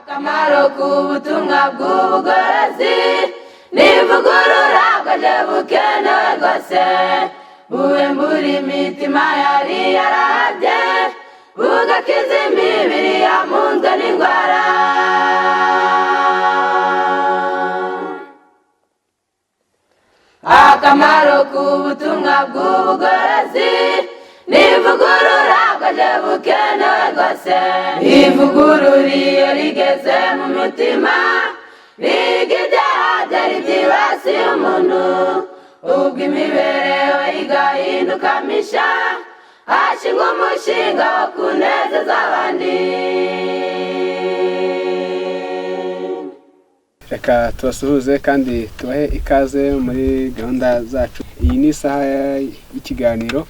Akamaro k'ubutumwa bw'ubugorozi n'ivugurura bwaje bukenewe rwose, buhembura imitima yari yarahabye, bugakiza imibiri yamunzwe n'indwara. Akamaro k'ubutumwa bw'ubugorozi n'ivugurura bwaje bukenewe rwose. Ivugurura iyo rigeze mu mutima, riga ibyaha byari byibasiye umuntu, ubwo imibereho igahinduka misha, hashingwa umushinga wo kunezeza abandi. Reka tubasuhuze kandi tubahe ikaze muri gahunda zacu. Iyi ni isaha y'ikiganiro,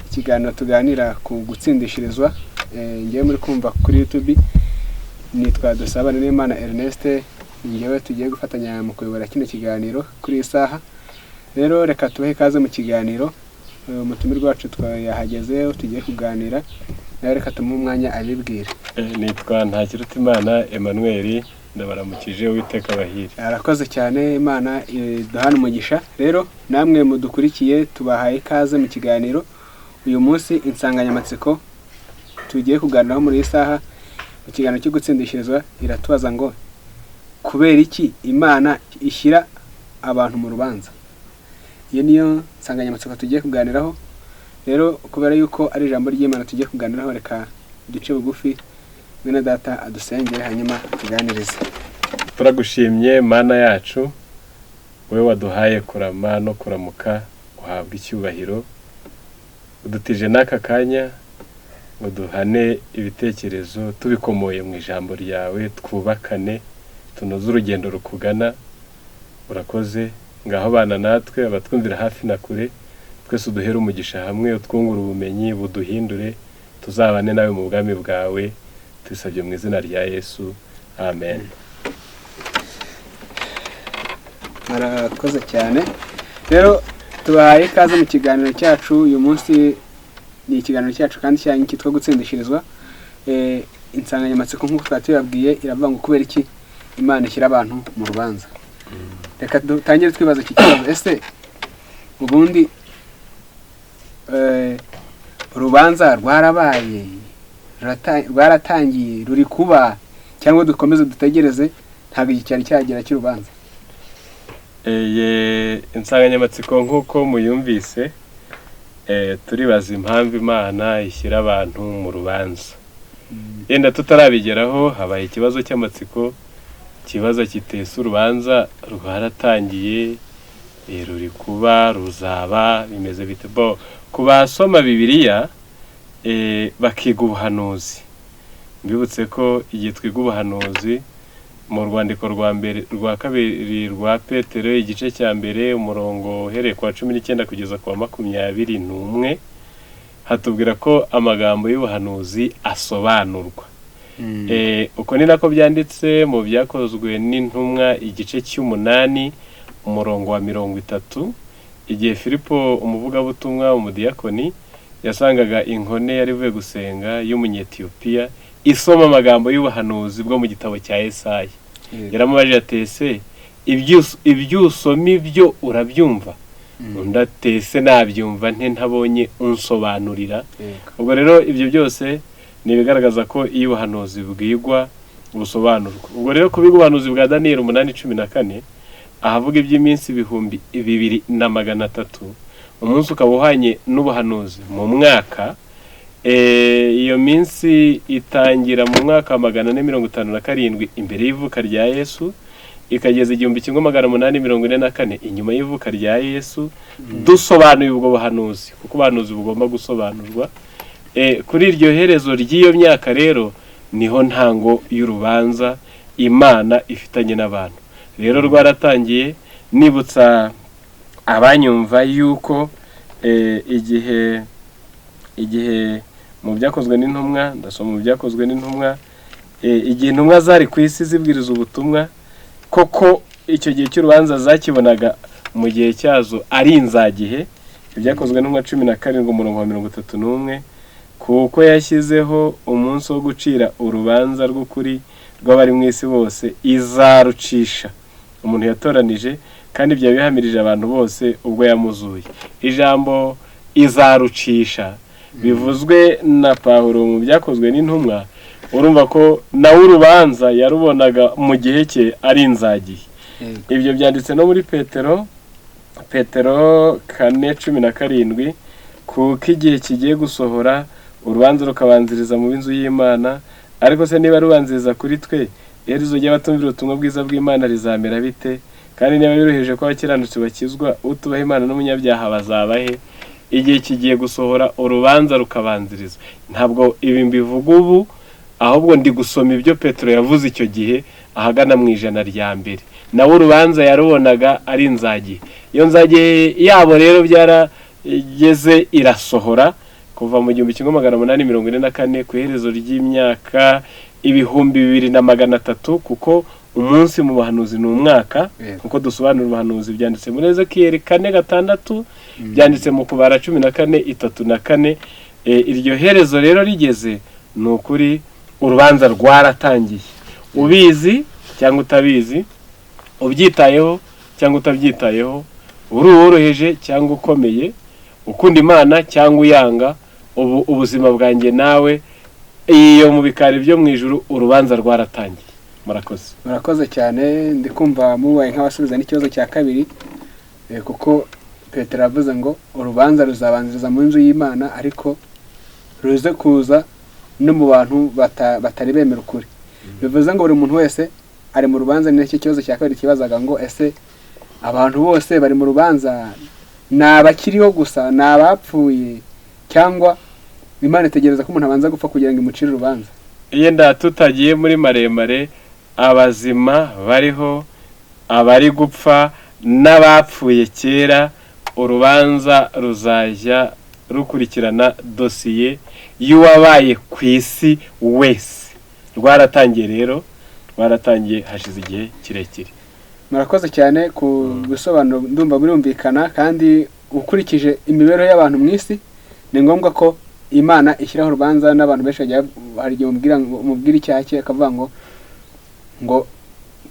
ikiganiro tuganira ku gutsindishirizwa. Ngewe muri kumva kuri YouTube nitwa Dusabane n'Imana Ernest, ngewe tugiye gufatanya mu kuyobora kino kiganiro kuri iyi saha. Rero reka tubahe ikaze mu kiganiro. Umutumirwa wacu yahageze, tugiye kuganira nawe, reka tumuhe umwanya abibwire. Nitwa Ntakirutimana Emmanuel, ndabaramukije, Uwiteka abahire. Arakoze cyane, Imana iduhane umugisha. Rero namwe mudukurikiye, tubahaye ikaze mu kiganiro. Uyu munsi insanganyamatsiko tugiye kuganiraho muri iyi saha mu kiganiro cyo gutsindishirizwa iratubaza ngo: kubera iki Imana ishyira abantu mu rubanza? Iyo niyo nsanganyamatsiko tugiye kuganiraho. Rero kubera yuko ari ijambo ry'Imana tugiye kuganiraho, reka duce bugufi, mwene data adusengere, hanyuma tuganirize. Turagushimye Mana yacu, wowe waduhaye kurama no kuramuka, uhabwa icyubahiro. Udutije n'aka kanya ngo duhane ibitekerezo tubikomoye mu ijambo ryawe, twubakane, tunoze urugendo rukugana. Urakoze. Ngaho bana natwe, abatwumvira hafi na kure, twese uduhere umugisha hamwe, utwungure ubumenyi, buduhindure, tuzabane nawe mu bwami bwawe. Tubisabye mu izina rya Yesu, amen. Murakoze cyane. Rero tubahaye ikaze mu kiganiro cyacu. Uyu munsi ni ikiganiro cyacu kandi cyanyu cyitwa gutsindishirizwa. Insanganyamatsiko nk'uko twari tubibabwiye iravuga ngo: kubera iki Imana ishyira abantu mu rubanza? Reka dutangire twibaza iki kibazo: ese ubundi urubanza rwarabaye, rwaratangiye, ruri kuba, cyangwa dukomeze dutegereze, ntabwo igihe cyari cyagera cy'urubanza? Insanganyamatsiko nk'uko muyumvise, turibaza impamvu Imana ishyira abantu mu rubanza. Yenda tutarabigeraho, habaye ikibazo cy'amatsiko, ikibazo kitese: urubanza rwaratangiye, ruri kuba, ruzaba, bimeze bite? Bo ku basoma Bibiliya, bakiga ubuhanuzi, mbibutse ko igihe twiga ubuhanuzi mu rwandiko rwa mbere, rwa kabiri rwa Petero, igice cya mbere, umurongo uhereye ku wa 19 kugeza ku wa 21, hatubwira ko amagambo y'ubuhanuzi asobanurwa. Uko ni nako byanditse mu Byakozwe n'Intumwa, igice cy'umunani, umurongo wa 30, igihe Filipo umuvugabutumwa, umudiyakoni, yasangaga inkone yari ivuye gusenga y'Umunyetiyopiya isoma amagambo y'ubuhanuzi bwo mu gitabo cya Esaya. Yaramubajije ati: "Ese ibyo usoma ibyo urabyumva?" Undi ati: "Ese nabyumva nte ntabonye unsobanurira?" Ubwo rero ibyo byose ni ibigaragaza ko iyo ubuhanuzi bwigwa busobanurwa. Ubwo rero kubiga ubuhanuzi bwa Daniyeli 8:14, ahavuga iby'iminsi 2300, umunsi ukaba uhwanye n'ubuhanuzi mu mwaka, iyo minsi itangira mu mwaka wa 457 imbere y'ivuka rya Yesu, ikageza 1844 inyuma y'ivuka rya Yesu. Dusobanuye ubwo buhanuzi, kuko ubuhanuzi bugomba gusobanurwa, kuri iryo herezo ry'iyo myaka rero niho ntango y'urubanza Imana ifitanye n'abantu. Rero rwaratangiye. Nibutsa abanyumva yuko igihe mu Byakozwe n'Intumwa, ndasoma mu Byakozwe n'Intumwa, igihe intumwa zari ku isi zibwiriza ubutumwa, koko icyo gihe cy'urubanza zakibonaga mu gihe cyazo ari inzagihe. Ibyakozwe n'Intumwa 17, umurongo wa 31: "Kuko yashyizeho umunsi wo gucira urubanza rw'ukuri." rw'abari mu isi bose izarucisha umuntu yatoranije, kandi ibyo yabihamirije abantu bose ubwo yamuzuye. Ijambo izarucisha bivuzwe na Pawulo mu Byakozwe n'Intumwa, urumva ko nawe urubanza yarubonaga mu gihe cye ari inzagihe. Ibyo byanditse no muri Petero 4:17, kuko igihe kigiye gusohora urubanza rukabanziriza mu b'inzu y'Imana. Ariko se niba rubanziriza kuri twe, iherezo ry'abatumvira ubutumwa bwiza bw'Imana rizamera bite? Kandi niba biruhije ko abakiranutsi bakizwa, utubaha Imana n'umunyabyaha bazaba he? Igihe kigiye gusohora urubanza rukabanziriza. Ntabwo ibi mbivuga ubu, ahubwo ndi gusoma ibyo Petero yavuze icyo gihe ahagana mu 100 rya mbere. Nawe urubanza yarubonaga ari inzagihe. Iyo nzagihe yabo rero byarageze irasohora kuva mu 1844 ku iherezo ry'imyaka 2300, kuko umunsi mu buhanuzi ni umwaka, nkuko dusobanura ubuhanuzi byanditse muri Ezekiyeli 4:6, byanditse mu Kubara 14:3 na 4. Iryo herezo rero rigeze, ni ukuri urubanza rwaratangiye, ubizi cyangwa utabizi, ubyitayeho cyangwa utabyitayeho, uri uworoheje cyangwa ukomeye, ukunda Imana cyangwa uyanga. Ubu ubuzima bwanjye nawe iyo mu bikari byo mu ijuru urubanza rwaratangiye. Murakoze. Murakoze cyane. Ndi kumva mubaye nk'abasubiza n'ikibazo cya kabiri, kuko Petero yavuze ngo urubanza ruzabanziriza mu nzu y'Imana, ariko ruze kuza no mu bantu batari bemera ukuri. Bivuze ngo buri muntu wese ari mu rubanza. Ni nacyo kibazo cya kabiri kibazaga ngo: ese abantu bose bari mu rubanza, ni abakiriho gusa, ni abapfuye, cyangwa Imana itegereza ko umuntu abanza gupfa kugira ngo imucire urubanza? Yenda tutagiye muri maremare, abazima bariho, abari gupfa n'abapfuye kera, urubanza ruzajya rukurikirana dosiye y'uwabaye ku isi wese. Rwaratangiye rero, rwaratangiye hashize igihe kirekire. Murakoze cyane ku bisobanuro, ndumva birumvikana. Kandi ukurikije imibereho y'abantu mu isi, ni ngombwa ko Imana ishyiraho urubanza. N'abantu benshi hari igihe umubwira ngo umubwira icyaha cye, akavuga ngo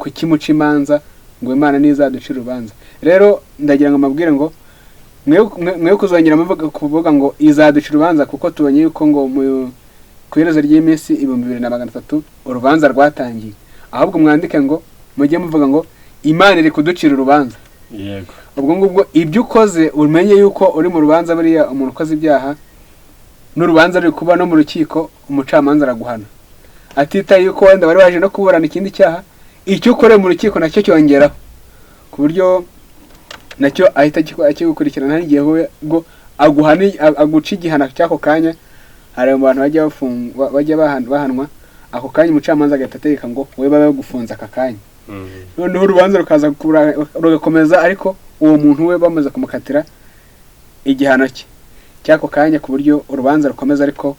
kuki muca imanza, ngo Imana ntizaducira urubanza. Rero ndagira ngo mbabwire ngo mwe kuzongera kuvuga ngo izaducira urubanza, kuko tubonye yuko ngo ku iherezo ry'iminsi 2300 urubanza rwatangiye. Ahubwo mwandike ngo mujye muvuga ngo Imana iri kuducira urubanza. Ubwo ngubwo ibyo ukoze umenye yuko uri mu rubanza. Buriya umuntu ukoze ibyaha n'urubanza ruri kuba no mu rukiko, umucamanza araguhana atitaye yuko wenda wari waje no kuburana ikindi cyaha. Icyo ukoreye mu rukiko nacyo cyongeraho, ku buryo nacyo ahita akigukurikirana. Hari igihe we bwo aguhana, aguca igihano cy'ako kanya. Hari mu bantu bajya bahanwa ako kanya, umucamanza agahita ategeka ngo wowe babe bagufunze aka kanya. Noneho urubanza rukaza rugakomeza, ariko uwo muntu we bamaze kumukatira igihano cye cy'ako kanya, ku buryo urubanza rukomeza ariko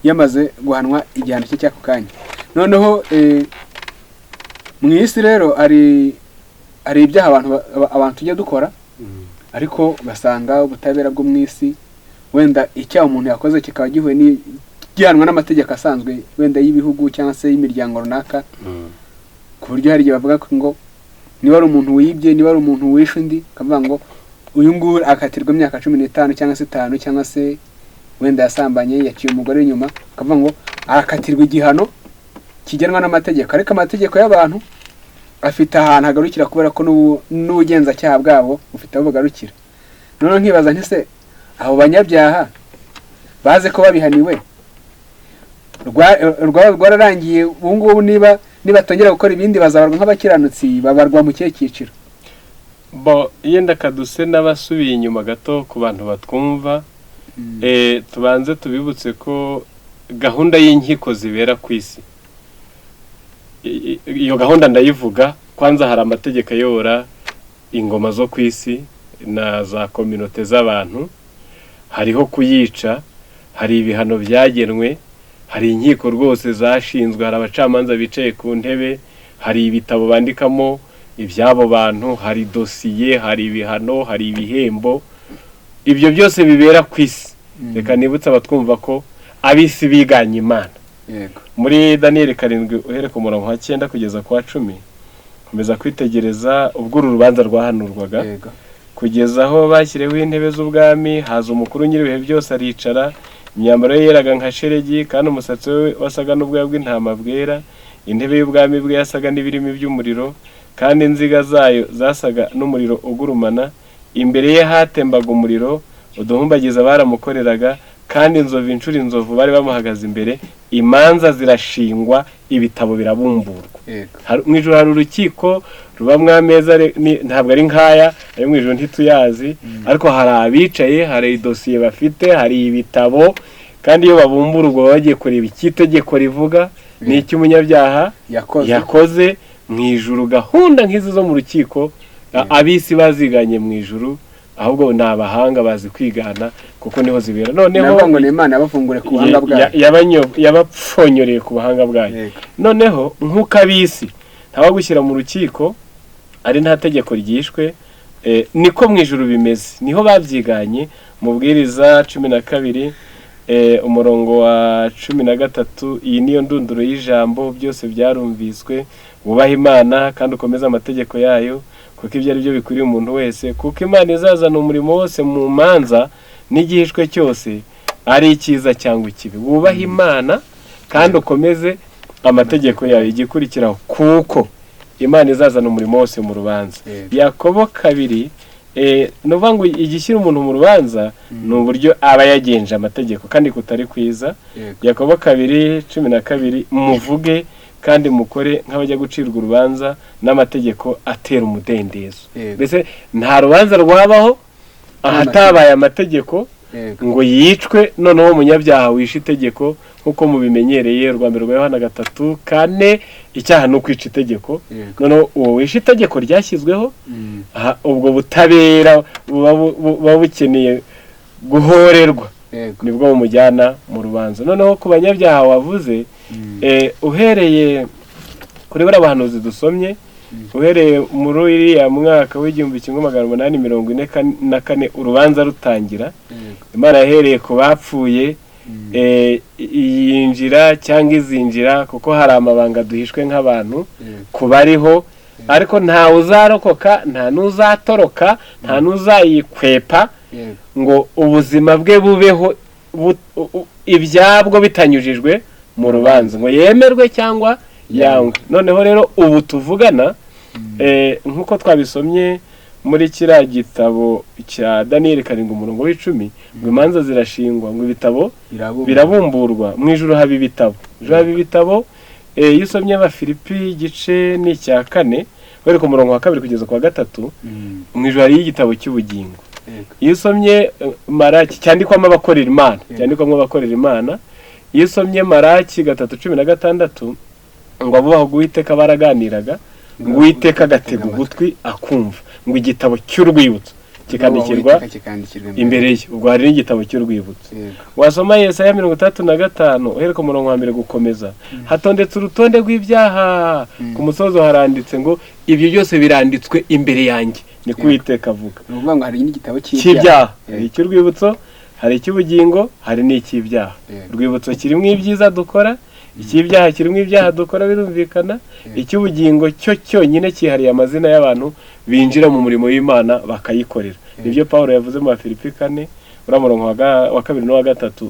yamaze guhanwa igihano cye cy'ako kanya. Noneho mu isi rero hari ibyaha abantu tujya dukora, ariko ugasanga ubutabera bwo mu isi, wenda icyaha umuntu yakoze kikaba gihuye gihanwa n'amategeko asanzwe wenda y'ibihugu cyangwa se y'imiryango runaka, ku buryo hari igihe bavuga ko ngo niba ari umuntu wibye, niba ari umuntu wishe undi, akavuga ngo uyu nguyu akatirwa imyaka 15 cyangwa se 5, cyangwa se wenda yasambanye, yaciye umugore inyuma, akavuga ngo arakatirwa igihano kigenwa n'amategeko. Ariko amategeko y'abantu afite ahantu agarukira, kubera ko n'ubugenzacyaha bwabo bufite aho bugarukira. Noneho nkibaza nti: se abo banyabyaha baze ko babihaniwe, rwararangiye, ubu ngubu niba nibatongera gukora ibindi bazabarwa nk'abakiranutsi, babarwa mu kihe cyiciro? Bo yenda kaduse n'abasubiye inyuma gato ku bantu batwumva, tubanze tubibutse ko gahunda y'inkiko zibera ku isi, iyo gahunda ndayivuga kwanza. Hari amategeko ayobora ingoma zo ku isi na za kominote z'abantu. Hariho kuyica, hari ibihano byagenwe, hari inkiko rwose zashinzwe, hari abacamanza bicaye ku ntebe, hari ibitabo bandikamo iby'abo bantu, hari dosiye, hari ibihano, hari ibihembo. Ibyo byose bibera ku isi. Reka nibutse abatwumva ko ab'isi biganye Imana. Yego. Muri Daniyeli 7 uhere ku murongo wa 9 kugeza ku wa 10, komeza kwitegereza ubwo uru rubanza rwahanurwaga. Yego. Kugeza aho bashyiriweho intebe z'ubwami, haza umukuru nyir'ibihe byose aricara, imyambaro ye yeraga nka shelegi, kandi umusatsi we wasaga n'ubwoya bw'intama bwera, intebe y'ubwami bwe yasaga n'ibirimi by'umuriro, kandi inziga zayo zasaga n'umuriro ugurumana, imbere ye hatembaga umuriro, uduhumbagiza baramukoreraga, kandi inzovu inshuro inzovu bari bamuhagaze imbere, imanza zirashingwa, ibitabo birabumburwa. Yego. Mu ijuru hari urukiko rubamwo ameza, ntabwo ari nk'aya ayo mu ijuru ntituyazi, ariko hari abicaye, hari idosiye bafite, hari ibitabo, kandi iyo babumbura ubwo baba bagiye kureba icyo itegeko rivuga n'icyo umunyabyaha yakoze. Yakoze. Mu ijuru gahunda nk'izi zo mu rukiko, ab'isi baziganye mu ijuru, ahubwo ni abahanga bazi kwigana kuko niho zibera. Noneho navuga ngo ni Imana yabafungure ku buhanga bwayo. Yabapfonyoreye ku buhanga bwayo. Yego. Noneho nk'uko ab'isi ntawagushyira mu rukiko ari nta tegeko ryishwe, niko mu ijuru bimeze, niho babyiganye. Mubwiriza 12, umurongo wa 13, iyi niyo ndunduro y'ijambo, byose byarumviswe, wubahe Imana kandi ukomeze amategeko yayo, kuko ibyo ari byo bikwiriye umuntu wese, kuko Imana izazana umurimo wose mu manza n'igihishwe cyose, ari icyiza cyangwa ikibi. Wubahe Imana kandi ukomeze amategeko yayo. Igikurikiraho, kuko Imana izazana umurimo wose mu rubanza. Yego. Yakobo 2, ni ukuvuga ngo igishyira umuntu mu rubanza ni uburyo aba yagenje amategeko kandi kutari kwiza. Yego. Yakobo 2:12, muvuge kandi mukore nk'abajya gucirwa urubanza n'amategeko atera umudendezo. Yego. Mbese nta rubanza rwabaho ahatabaye amategeko Yego. ngo yicwe. Noneho umunyabyaha wishe itegeko, nk'uko mubimenyereye, urwa mbere rwa Yohana 3:4, icyaha ni ukwica itegeko. Yego. Noneho uwo wishe itegeko ryashyizweho, Mm. aha, ubwo butabera buba bukeneye guhorerwa, Yego. nibwo bumujyana mu rubanza. Noneho ku banyabyaha wavuze, Mm. uhereye kuri buriya buhanuzi dusomye, uhereye muri uriya mwaka w'1844 urubanza rutangira, Yego. Imana yahereye ku bapfuye, Mm. yinjira cyangwa izinjira, kuko hari amabanga duhishwe nk'abantu Yego. ku bariho, ariko ntawe uzarokoka, nta n'uzatoroka, nta n'uzayikwepa Yego. ngo ubuzima bwe bubeho ibyabwo bitanyujijwe mu rubanza, ngo yemerwe cyangwa yangwe. Noneho rero ubu tuvugana, nk'uko twabisomye muri kiriya gitabo cya Daniyeli 7 umurongo w'10, ngo imanza zirashingwa, ngo ibitabo Birabumburwa. birabumburwa. Mu ijuru haba ibitabo, ijuru haba ibitabo. Iyo usomye Abafilipi igice ni icya 4, uhereye ku murongo wa 2 kugeza ku wa 3, Mm. mu ijuru hariyo igitabo cy'ubugingo. Yego. Iyo usomye Maraki, cyandikwamo abakorera Imana, Yego. cyandikwamo abakorera Imana. Iyo usomye Maraki 3:16, ngo abubaha Uwiteka baraganiraga, ngo Uwiteka agatega ugutwi akumva, ngo igitabo cy'urwibutso kikandikirwa Uwiteka kikandikirwa imbere ye. Ubwo hari n'igitabo cy'urwibutso. Yego. Wasoma Yesaya 65, uhereye ku murongo wa 1 gukomeza, hatondetse urutonde rw'ibyaha, ku musozo haranditse ngo ibyo byose biranditswe imbere yanjye, niko Uwiteka avuga. Ni ukuvuga ngo hari n'igitabo cy'ibyaha. Yego. Hari icy'urwibutso, hari icy'ubugingo, hari n'icy'ibyaha. Yego. Urwibutso kirimo ibyiza dukora, icy'ibyaha kirimo ibyaha dukora, birumvikana. Yego. Icy'ubugingo cyo cyonyine cyihariye amazina y'abantu binjira mu murimo w'Imana bakayikorera. Nibyo Pawulo yavuze mu Bafilipi 4, uriya murongo wa 2 n'uwa 3,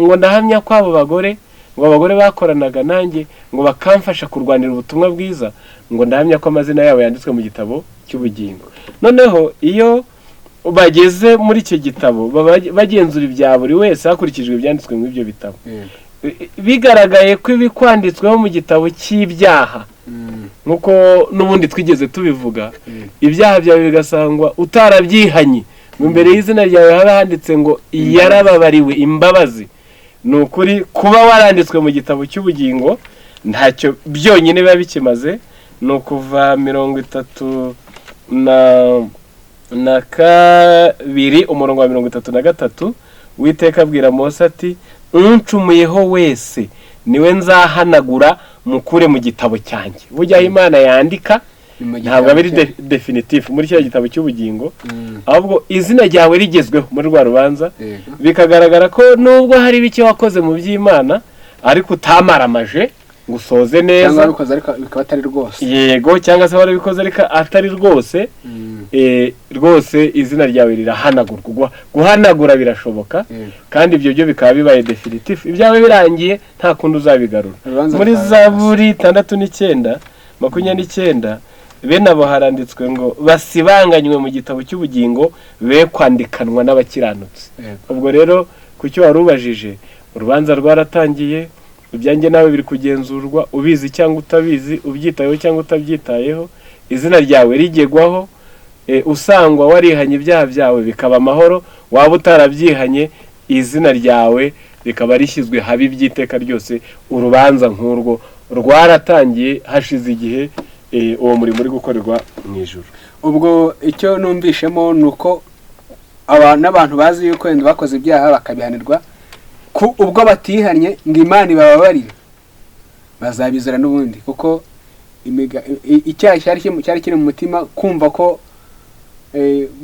ngo ndahamya ko abo bagore, ngo abagore bakoranaga nanjye, ngo bakamfasha kurwanira ubutumwa bwiza, ngo ndahamya ko amazina yabo yanditswe mu gitabo cy'ubugingo. Noneho iyo bageze muri icyo gitabo, baba bagenzura ibya buri wese hakurikijwe ibyanditswe muri ibyo bitabo. Yego. Bigaragaye ko ibikwanditsweho mu gitabo cy'ibyaha, Mm. nk'uko n'ubundi twigeze tubivuga, Yego. ibyaha byawe bigasangwa utarabyihanye, ngo imbere y'izina ryawe haba handitse ngo yarababariwe imbabazi, ni ukuri kuba waranditswe mu gitabo cy'ubugingo ntacyo byonyine biba bikimaze. Ni ukuva 32 umurongo wa 33, Uwiteka abwira Mose ati uncumuyeho wese niwe nzahanagura mukure mu gitabo cyanjye. Burya aho Imana yandika Ni mu ntabwo aba ari gitabo definitif muri kiriya gitabo cy'ubugingo, Mm. ahubwo izina ryawe rigezweho muri rwa rubanza, Yego. bikagaragara ko nubwo hari bike wakoze mu by'Imana, ariko utamaramaje ngo usoze Cyangwa neza. wabikoze ariko bikaba atari rwose. Yego, cyangwa se warabikoze ariko atari rwose. Rwose izina ryawe rirahanagurwa. Guhanagura birashoboka. Kandi ibyo byo bikaba bibaye definitif, ibyawe birangiye, nta kundi uzabigarura. Urubanza Muri Zaburi 69, 29, bene abo haranditswe ngo basibanganywe mu gitabo cy'ubugingo, be kwandikanwa n'abakiranutsi. Ubwo rero ku cyo wari ubajije, urubanza rwaratangiye, ibyanjye nawe biri kugenzurwa, ubizi cyangwa utabizi, ubyitayeho cyangwa utabyitayeho, izina ryawe rigerwaho. Usangwa warihanye ibyaha byawe bikaba amahoro, waba utarabyihanye izina ryawe rikaba rishyizwe habi by'iteka ryose. Urubanza nk'urwo rwaratangiye, hashize igihe uwo murimo uri gukorerwa mu ijuru. Ubwo icyo numvishemo ni uko n'abantu bazi yuko wenda bakoze ibyaha bakabihanirwa, ku ubwo batihannye ngo Imana ibababarire, bazabizira n'ubundi, kuko icyaha cyari kiri mu mutima, kumva ko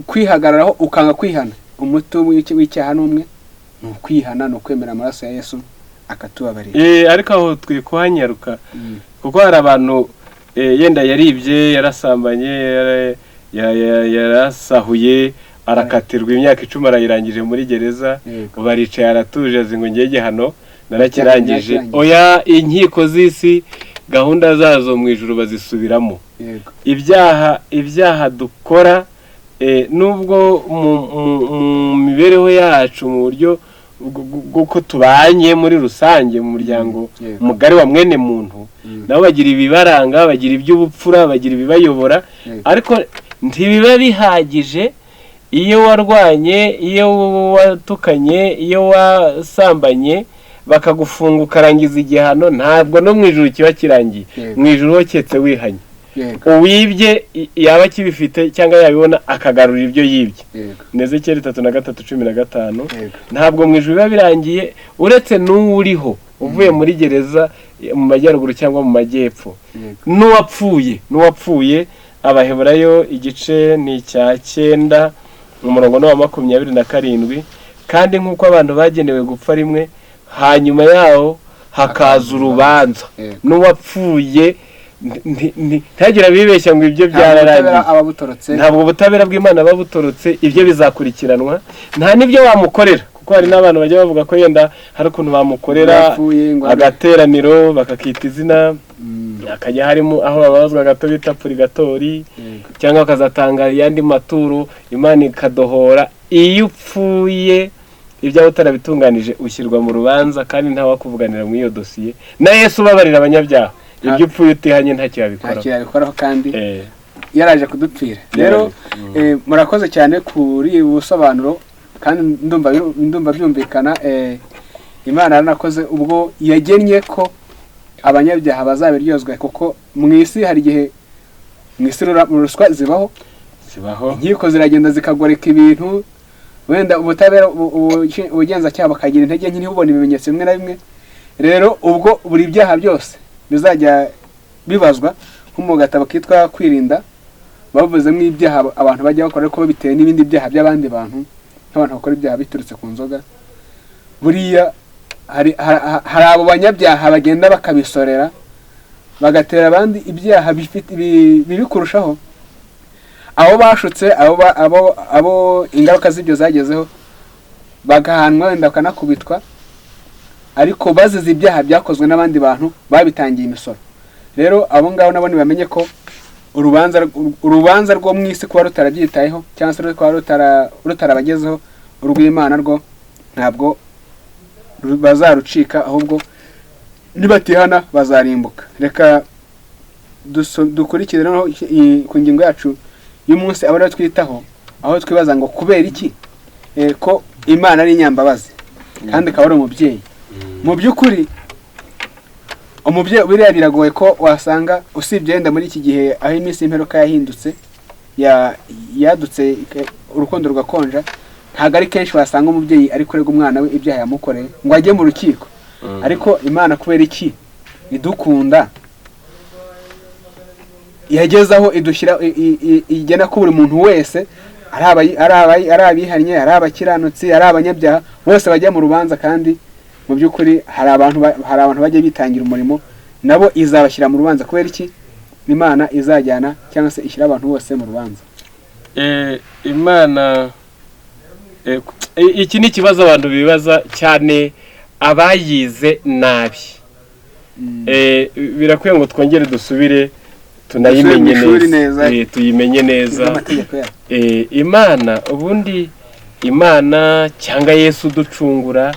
kwihagararaho ukanga kwihana. Umuti w'icyaha ni umwe, ni ukwihana, ni ukwemera amaraso ya Yesu akatubabarira. Ariko aho twe kuhanyaruka, kuko hari abantu yenda yaribye, yarasambanye, yarasahuye, arakatirwa imyaka 10, arayirangije muri gereza. Ubu aricaye aratuje, azi ngo ngiye igihano narakirangije. Narakirangije. Oya, inkiko z'isi gahunda zazo mu ijuru bazisubiramo. Ibyaha dukora, nubwo mu mibereho yacu, mu buryo bw'uko tubanye muri rusange mu muryango mugari wa mwene muntu, nabo bagira ibibaranga, bagira iby'ubupfura, bagira ibibayobora, ariko ntibiba bihagije. Iyo warwanye, iyo watukanye, iyo wasambanye bakagufunga ukarangiza igihano, ntabwo no mu ijuru kiba kirangiye. Mu ijuru ho keretse wihanye. Uwibye yaba akibifite cyangwa yabibona akagarura ibyo yibye. Ezekiyeli 33:15. Ntabwo mu ijuru biba birangiye, uretse n'uwuriho uvuye muri gereza mu majyaruguru cyangwa mu majyepfo, n'uwapfuye. Abaheburayo igice ni icya 9, umurongo ni uwa 27: "Kandi nk'uko abantu bagenewe gupfa rimwe, hanyuma yaho hakaza urubanza." N'uwapfuye ntihagire abibeshya ngo ibyo Ntabwo byararangiye. ubutabera aba butorotse. Ntabwo ubutabera bw'Imana buba butorotse, ibyo bizakurikiranwa, nta n'ibyo wamukorera, kuko hari n'abantu bajya bavuga ko yenda hari ukuntu bamukorera Yapfuye ngo agateraniro bakakita izina, hakajya harimo aho babazwa gato bita purigatori, cyangwa bakazatanga ayandi maturo, Imana ikadohora. Iyo upfuye ibyawe utarabitunganije, ushyirwa mu rubanza, kandi ntawakuvuganira muri iyo dosiye. Na Yesu ubabarira abanyabyaha, ibyo upfuye utihanye ntacyo yabikoraho. Ntacyo yabikoraho kandi yaraje kudupfira. Rero murakoze cyane kuri ubu busobanuro, kandi ndumva byumvikana. Imana yaranakoze ubwo yagennye ko abanyabyaha bazabiryozwa, kuko mu isi hari igihe mu isi ruswa zibaho. Zibaho. Inkiko ziragenda zikagoreka ibintu, wenda ubutabera ubugenzacyaha bukagira intege nke, ntibubone ibimenyetso bimwe na bimwe. Rero ubwo buri byaha byose bizajya bibazwa, nko mu gatabo kitwa Kwirinda bavuzemo ibyaha abantu bajya bakora ariko bitewe n'ibindi byaha by'abandi bantu, nk'abantu bakora ibyaha biturutse ku nzoga. Buriya hari abo banyabyaha bagenda bakabisorera, bagatera abandi ibyaha bifite bibi kurushaho, abo bashutse, abo ingaruka z'ibyo zagezeho, bagahanwa, wenda bakanakubitwa, ariko bazize ibyaha byakozwe n'abandi bantu babitangiye imisoro. Rero abo ngabo nabo ntibamenye ko urubanza rwo mu isi kuba rutarabyitayeho cyangwa se kuba rutarabagezeho, urw'Imana rwo ntabwo bazarucika, ahubwo nibatihana bazarimbuka. Reka dukurikire noneho ku ngingo yacu y'umunsi, abo ariyo twitaho, aho twibaza ngo kubera iki ko Imana ari inyambabazi kandi ikaba ari umubyeyi. Mu by'ukuri umubyeyi buriya biragoye ko wasanga, usibye wenda muri iki gihe aho iminsi y'imperuka yahindutse, yadutse, urukundo rugakonja, ntabwo ari kenshi wasanga umubyeyi ari kurega umwana we ibyaha yamukoreye ngo ajye mu rukiko. Ariko Imana kubera iki idukunda, yageze aho idushyira igena ko buri muntu wese, ari abihannye, ari abakiranutsi, ari abanyabyaha, bose bajya mu rubanza kandi Mu by'ukuri hari abantu hari abantu bajya bitangira umurimo, nabo izabashyira mu rubanza. Kubera iki Imana izajyana cyangwa se ishyira abantu bose mu rubanza? Imana, iki ni ikibazo abantu bibaza cyane, abayize nabi. Birakwiye ngo twongere dusubire tunayimenye Dusubire mu ishuri neza. neza. Tuyimenye neza. Amategeko yayo. Imana ubundi, Imana cyangwa Yesu uducungura,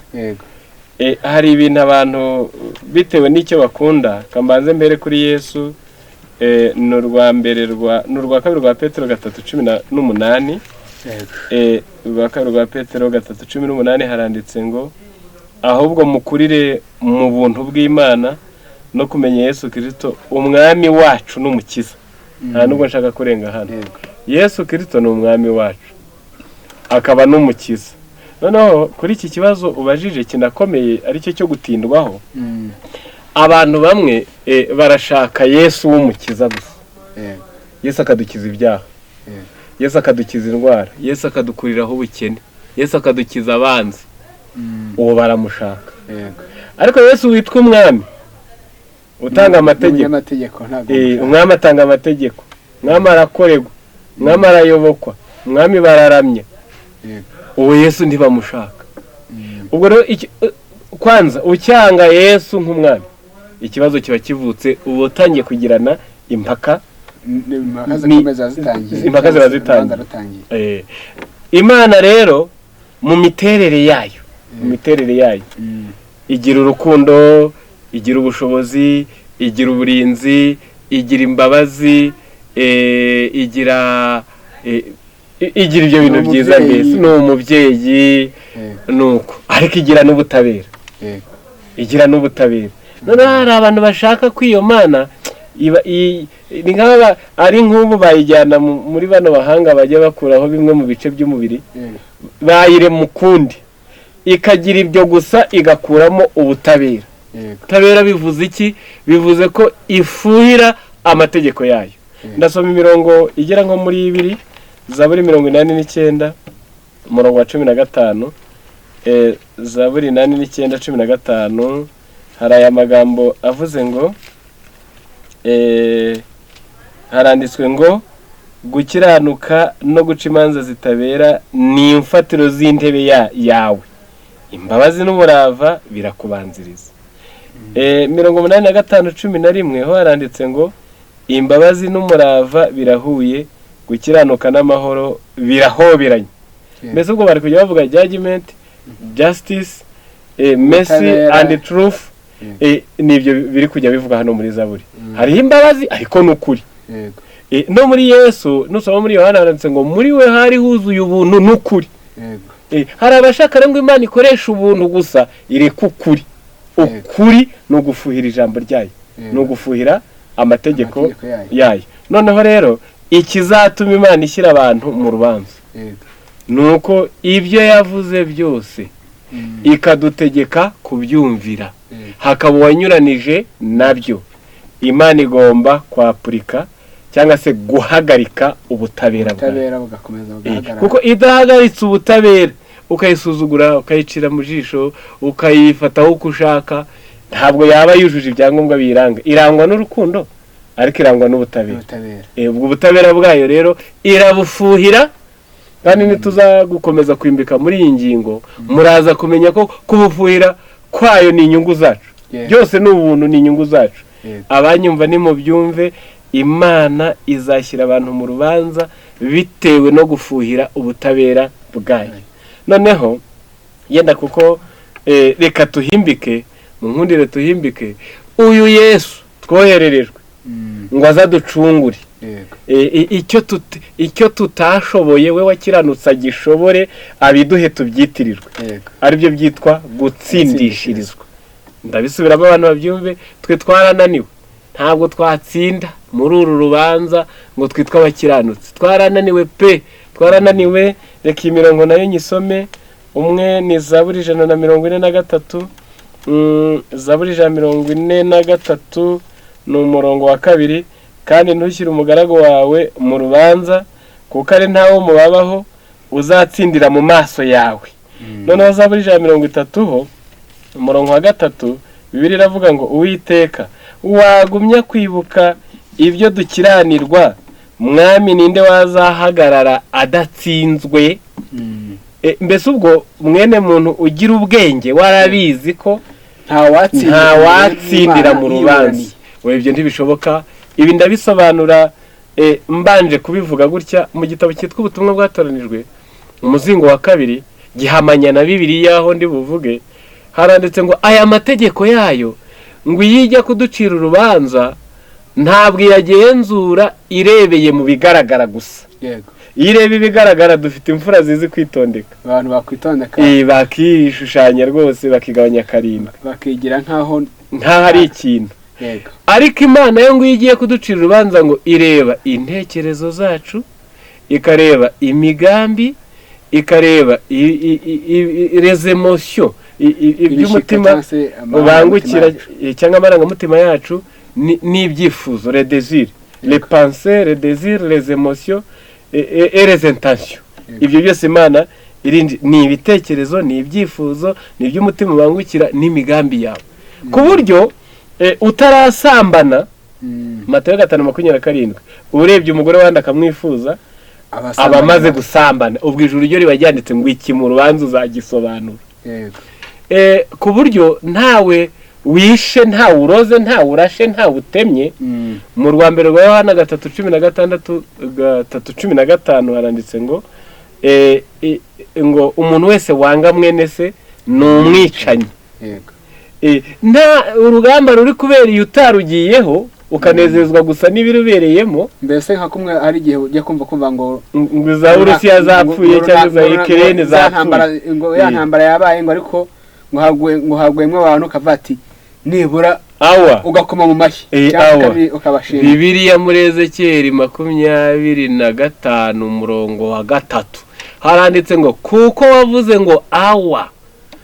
hari ibintu abantu bitewe n'icyo bakunda. Kambanze mbere kuri Yesu, ni urwa mbere rwa, ni urwa kabiri rwa Petero 3:18. Urwa kabiri rwa Petero 3:18 haranditse ngo: "Ahubwo mukurire mu buntu bw'Imana no kumenya Yesu Kirisito umwami wacu n'umukiza." Nta nubwo nshaka kurenga hano. Yesu Kirisito ni umwami wacu akaba n'umukiza. Noneho kuri iki kibazo ubajije kinakomeye, aricyo cyo gutindwaho, abantu bamwe barashaka Yesu w'umukiza gusa. Yesu akadukiza ibyaha, Yesu akadukiza indwara, Yesu akadukuriraho ubukene, Yesu akadukiza abanzi. Uwo baramushaka. Ariko Yesu witwa umwami utanga amategeko, Umunyamategeko ntabwo mushaka. Umwami atanga amategeko, umwami arakorerwa, umwami arayobokwa, umwami bararamya, uwo Yesu ntibamushaka. Ubwo rero kwanza ucyanga Yesu nk'umwami, ikibazo kiba kivutse, uba utangiye kugirana impaka. Impaka zikomeza zitangiye. Impaka ziba zitangiye. Urubanza rutangiye. Imana rero mu miterere yayo, mu miterere yayo, igira urukundo, igira ubushobozi, igira uburinzi, igira imbabazi, igira ibyo bintu Ni byiza. umubyeyi. Mbese ni umubyeyi. Nuko ariko igira n'ubutabera. Igira n'ubutabera. Noneho hari abantu bashaka ko iyo Mana iba ni nk'aba ari nk'ubu bayijyana muri bano bahanga bajya bakuraho bimwe mu bice by'umubiri, bayirema ukundi, ikagira ibyo gusa, igakuramo ubutabera. Ubutabera bivuze iki? Bivuze ko ifuhira amategeko yayo. Ndasoma imirongo igera nko muri ibiri. Zaburi 89 umurongo wa 15. Zaburi 89:15, hari aya magambo avuze ngo, haranditswe ngo: "Gukiranuka no guca imanza zitabera ni imfatiro z'intebe yawe, imbabazi n'umurava birakubanziriza." 85:11 ho haranditse ngo: "Imbabazi n'umurava birahuye, gukiranuka n'amahoro birahoberanye." Mbese ubwo bari kujya bavuga judgment, justice, mercy Ubutabera. and truth. Nibyo biri kujya bivuga hano muri Zaburi. Hariho imbabazi ariko ni ukuri. No muri Yesu, nusoma muri Yohana, handitse ngo muri we hari huzuye ubuntu n'ukuri. Hari abashaka rero ngo Imana ikoresha ubuntu gusa, ireka ukuri. Ukuri ni ugufuhira ijambo ryayo, ni ugufuhira amategeko Amategeko yayo. yayo. Noneho rero ikizatuma Imana ishyira abantu mu rubanza ni uko ibyo yavuze byose ikadutegeka kubyumvira, hakaba uwanyuranije nabyo, Imana igomba kwapurika cyangwa se guhagarika ubutabera bwayo. Ubutabera bugakomeza bugahagarara. Kuko idahagaritse ubutabera, ukayisuzugura, ukayicira mu jisho, ukayifataho uko ushaka, ntabwo yaba yujuje ibyangombwa biyiranga. Irangwa n'urukundo ariko irangwa n'ubutabera. Ubutabera. Ubwo butabera bwayo rero irabufuhira. Kandi nituza gukomeza kwimbika muri iyi ngingo, muraza kumenya ko kubufuhira kwayo ni inyungu zacu. Byose ni ubuntu, ni inyungu zacu. Abanyumva nimubyumve, Imana izashyira abantu mu rubanza bitewe no gufuhira ubutabera bwayo. Noneho yenda kuko reka tuhimbike, mu nkundire tuhimbike uyu Yesu twohererejwe ngo azaducungure. Icyo tutashoboye, we wakiranutse agishobore, abiduhe tubyitirirwe, aribyo byitwa gutsindishirizwa. Ndabisubiramo abantu babyumve: twe twarananiwe, ntabwo twatsinda muri uru rubanza ngo twitwe abakiranutsi. Twarananiwe pe, twarananiwe. Reka iyi mirongo nayo nyisome. Umwe ni Zaburi 143. Zaburi 143 ni umurongo wa 2: "Kandi ntushyire umugaragu wawe mu rubanza, kuko ari ntawo mubabaho uzatsindira mu maso yawe." Noneho Zaburi 130 ho umurongo wa 3, Bibiliya iravuga ngo Uwiteka wagumya kwibuka ibyo dukiranirwa, mwami ninde wazahagarara adatsinzwe? Mbese ubwo mwene muntu ugira ubwenge warabizi ko nta watsindira mu rubanza, ibyo ntibishoboka. Ibi ndabisobanura mbanje kubivuga gutya mu gitabo cyitwa Ubutumwa Bwatoranijwe, umuzingo wa 2, gihamanya na Bibiliya aho ndi buvuge, haranditse ngo aya mategeko yayo ngo iyijya kuducira urubanza ntabwo iyagenzura irebeye mu bigaragara gusa. Yego. Iyo ireba ibigaragara dufite imfura zizi kwitondeka, abantu bakwitondeka, bakishushanya rwose, bakigabanya 7, bakigira nkaho nkaho ari ikintu. Yego. Ariko Imana yo ngo iyo igiye kuducira urubanza ngo ireba intekerezo zacu, ikareba imigambi, ikareba les émotions, iby'umutima ubangukira cyangwa amarangamutima yacu n'ibyifuzo, les désirs, les pensées, les désirs, les émotions et les intentions. Ibyo byose Imana irindi ni ibitekerezo, ni ibyifuzo, ni iby'umutima ubangukira n'imigambi yawe, ku buryo utarasambana. Matayo 5:27, urebye umugore wandi akamwifuza aba amaze gusambana. Ubwo ijuru ryo riba ryanditse ngo iki mu rubanza uzagisobanura. Ku buryo ntawe wishe, ntawe uroze, ntawe urashe, ntawe utemye. Mu rwa mbere rwa Yohana 3:16, 3:15 haranditse ngo ngo umuntu wese wanga mwene se ni umwicanyi. Nta urugamba ruri kubera iyo utarugiyeho ukanezezwa gusa n'ibirubereyemo. Mbese nka kumwe hari igihe ujya kumva ngo ngo za Urusiya zapfuye cyangwa za Ukraine zapfuye, ngo ya ntambara yabaye, ngo ariko ngo hagwemwe abantu, ukavuga ati nibura awa, ugakoma mu mashyi cyangwa ukabashima. Bibiliya muri Ezekiyeli 25 umurongo wa 3 haranditse ngo kuko wavuze ngo awa,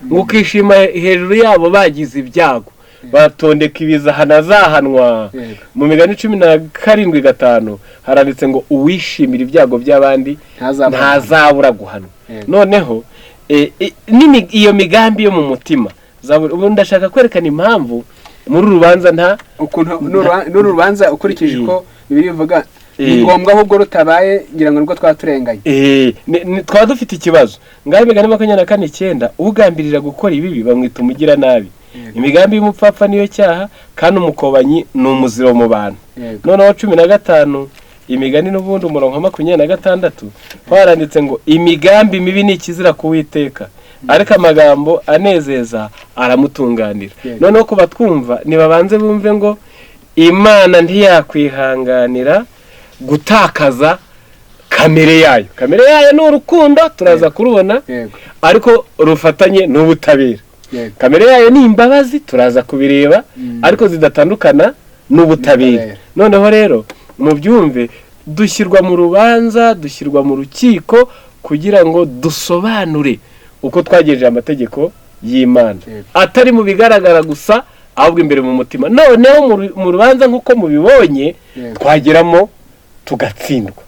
ngo ukishima hejuru yabo bagize ibyago, batondeka ibizahana zahanwa. Mu migani 17:5 haranditse ngo uwishimira ibyago by'abandi ntazabura guhanwa. Noneho iyo migambi yo mu mutima, ubu ndashaka kwerekana impamvu muri rubanza nta ukuntu n'uru rubanza ukurikije uko Bibiliya ivuga ni ngombwa, ahubwo rutabaye ngira ngo nibwo twaturenganye, twaba dufite ikibazo. Ngaho imigani 24:9, ugambirira gukora ibibi bamwita umugira nabi, imigambi y'umupfapfa niyo cyaha, kandi umukobanyi ni umuziro mu bantu. Noneho 15 imigani n'ubundi umurongo 26 haranditse ngo imigambi mibi ni ikizira kuwiteka, ariko amagambo anezeza aramutunganira. Noneho kuba twumva nibabanze bumve ngo Imana ntiyakwihanganira gutakaza kamere yayo. Kamere yayo ni urukundo, turaza kurubona, ariko rufatanye n'ubutabera. Kamere yayo ni imbabazi, turaza kubireba, ariko zidatandukana n'ubutabera. Noneho rero mubyumve, dushyirwa mu rubanza, dushyirwa mu rukiko kugira ngo dusobanure uko twagejeje amategeko y'Imana, atari mu bigaragara gusa, ahubwo imbere mu mutima. Noneho mu rubanza nk'uko mubibonye, twageramo tugatsindwa,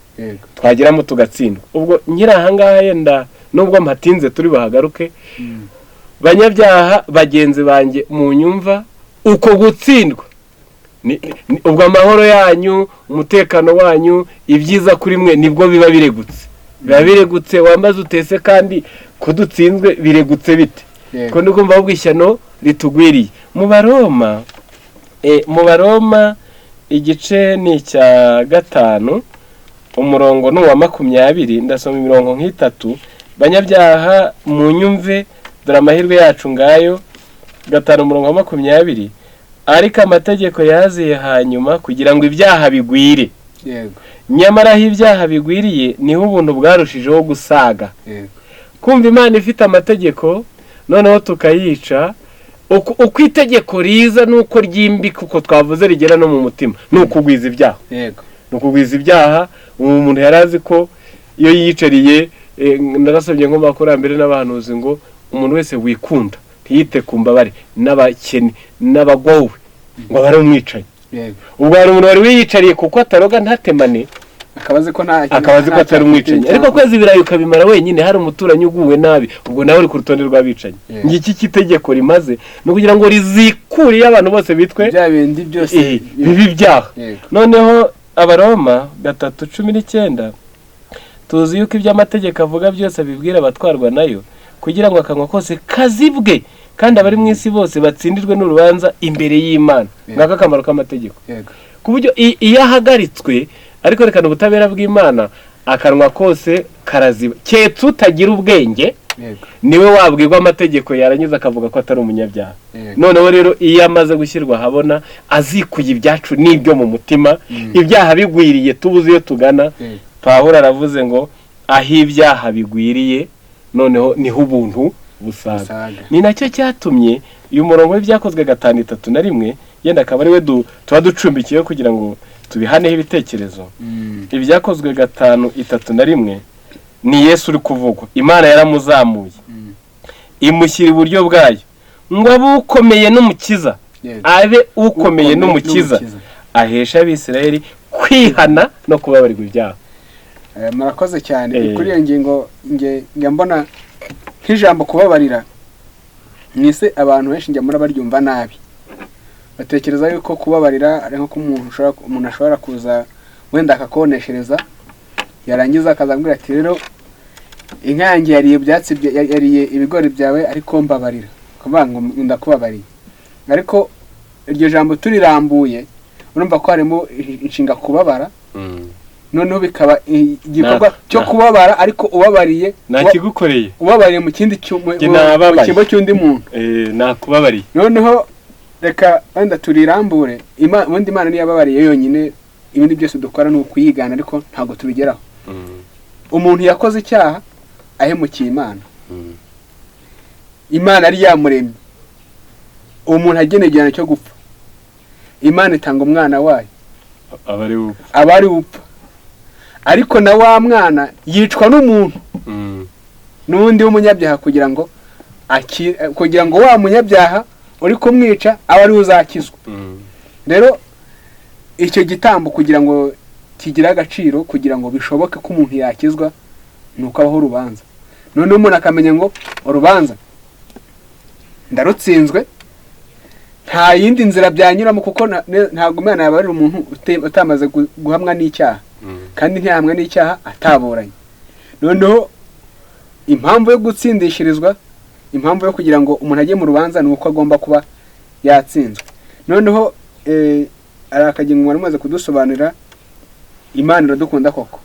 twageramo tugatsindwa. Ubwo nkiri ahangaha yenda nubwo mpatinze turi bahagaruke, banyabyaha bagenzi banjye mu nyumva, uko gutsindwa ubwo amahoro yanyu, umutekano wanyu, ibyiza kuri mwe nibwo biba biregutse, biba biregutse. Wambaze utese kandi kudutsinzwe biregutse bite? Ko ndikumva ahubwo ishyano ritugwiriye. Mu Baroma igice ni icya 5 umurongo ni uwa 20, ndasoma imirongo nk'itatu. Banyabyaha mu nyumve, dore amahirwe yacu ngayo. 5 umurongo wa 20, ariko amategeko yaziye hanyuma kugira ngo ibyaha bigwire. Yego. Nyamara aho ibyaha bigwiriye niho ubuntu bwarushijeho gusaga. Yego. Kumva Imana ifite amategeko noneho tukayica, uko itegeko riza nuko ryimbika, uko twavuze rigera no mu mutima, ni ukugwiza ibyaha. Yego. Ni ukugwiza ibyaha. Umuntu yarazi ko iyo yiyicariye, narasabye nko makurambere n'abahanuzi ngo umuntu wese wikunda ntiyite ku mbabare n'abakene n'abagowe ngo abare umwicanyi. Yego. Ubwo hari umuntu wari wiyicariye kuko ataroga ntatemane, Akaba azi ko nta Akaba azi ko nta atari umwicanyi, ariko kweza ibirayi ukabimara wenyine, hari umuturanyi uguwe nabi, ubwo nawe uri ku rutonde rw'abicanyi. Yeah. Ngiki itegeko rimaze ni ukugira ngo rizikure iyo abantu bose bitwe bya bindi byose bibi ibyaha. Noneho Abaroma 3:19, tuzi yuko ibyo amategeko avuga byose abibwira abatwarwa nayo, kugira ngo akanwa kose kazibwe, kandi abari mu isi bose batsindirwe n'urubanza imbere y'Imana. Ngako akamaro k'amategeko, ku buryo iyo ahagaritswe ariko rekana ubutabera bw'Imana, akanwa kose karaziba, keretse utagira ubwenge, niwe wabwirwa amategeko yarangiza akavuga ko atari umunyabyaha. Noneho rero iyo amaze gushyirwa ahabona, azikuye ibyacu n'ibyo mu mutima, ibyaha bigwiriye, tubuze iyo tugana. Pawulo aravuze ngo aho ibyaha bigwiriye, noneho niho ubuntu busaga. Busaga. Ni nacyo cyatumye uyu murongo w'Ibyakozwe 5:31, yenda akaba ari we tuba ducumbikiyeho kugira ngo tubihaneho ibitekerezo. Ibyakozwe 5:31, ni Yesu uri kuvugwa. Imana yaramuzamuye, imushyira iburyo bwayo, ngo abe ukomeye n'umukiza, abe ukomeye n'umukiza, ahesha Abisirayeli kwihana no kubabarirwa ibyaha. Murakoze cyane. Kuri iyo ngingo, nge njya mbona nk'ijambo kubabarira mu isi, abantu benshi njya mbona baryumva nabi, batekereza yuko kubabarira ari nko umuntu ashobora kuza wenda akakoneshereza, yarangiza akazambwira ati: "Rero inka yanjye yariye ibyatsi yariye ibigori byawe, ariko mbabarira," kuvuga ngo ndakubabariye. Ariko iryo jambo turirambuye, urumva ko harimo inshinga kubabara, noneho bikaba igikorwa cyo kubabara, ariko ubabariye Nakigukoreye. ubabariye mu kindi Njye nababaye. mu cyimbo cy'undi muntu. Nakubabariye. Noneho reka wenda turirambure. Ubundi Imana niyo yababariye yonyine, ibindi byose dukora ni ukuyigana, ariko ntabwo tubigeraho. Umuntu yakoze icyaha ahemukiye Imana, Imana yari yamuremye, uwo muntu agenewe igihano cyo gupfa. Imana itanga umwana wayo Aba ari we. Aba ari upfa, ariko na wa mwana yicwa n'umuntu n'undi w'umunyabyaha, kugira ngo wa munyabyaha uri kumwica abe ariwe uzakizwa. Rero icyo gitambo kugira ngo kigire agaciro, kugira ngo bishoboke ko umuntu yakizwa, ni uko abaho urubanza. Noneho umuntu akamenya ngo urubanza ndarutsinzwe, nta yindi nzira byanyuramo, kuko ntabwo Imana yabarira umuntu utamaze guhamwa n'icyaha, kandi ntiyahamwa n'icyaha ataburanye. Noneho impamvu yo gutsindishirizwa, impamvu yo kugira ngo umuntu ajye mu rubanza, ni uko agomba kuba yatsinzwe. Noneho hari akagingo mwari mumaze kudusobanurira. Imana iradukunda koko,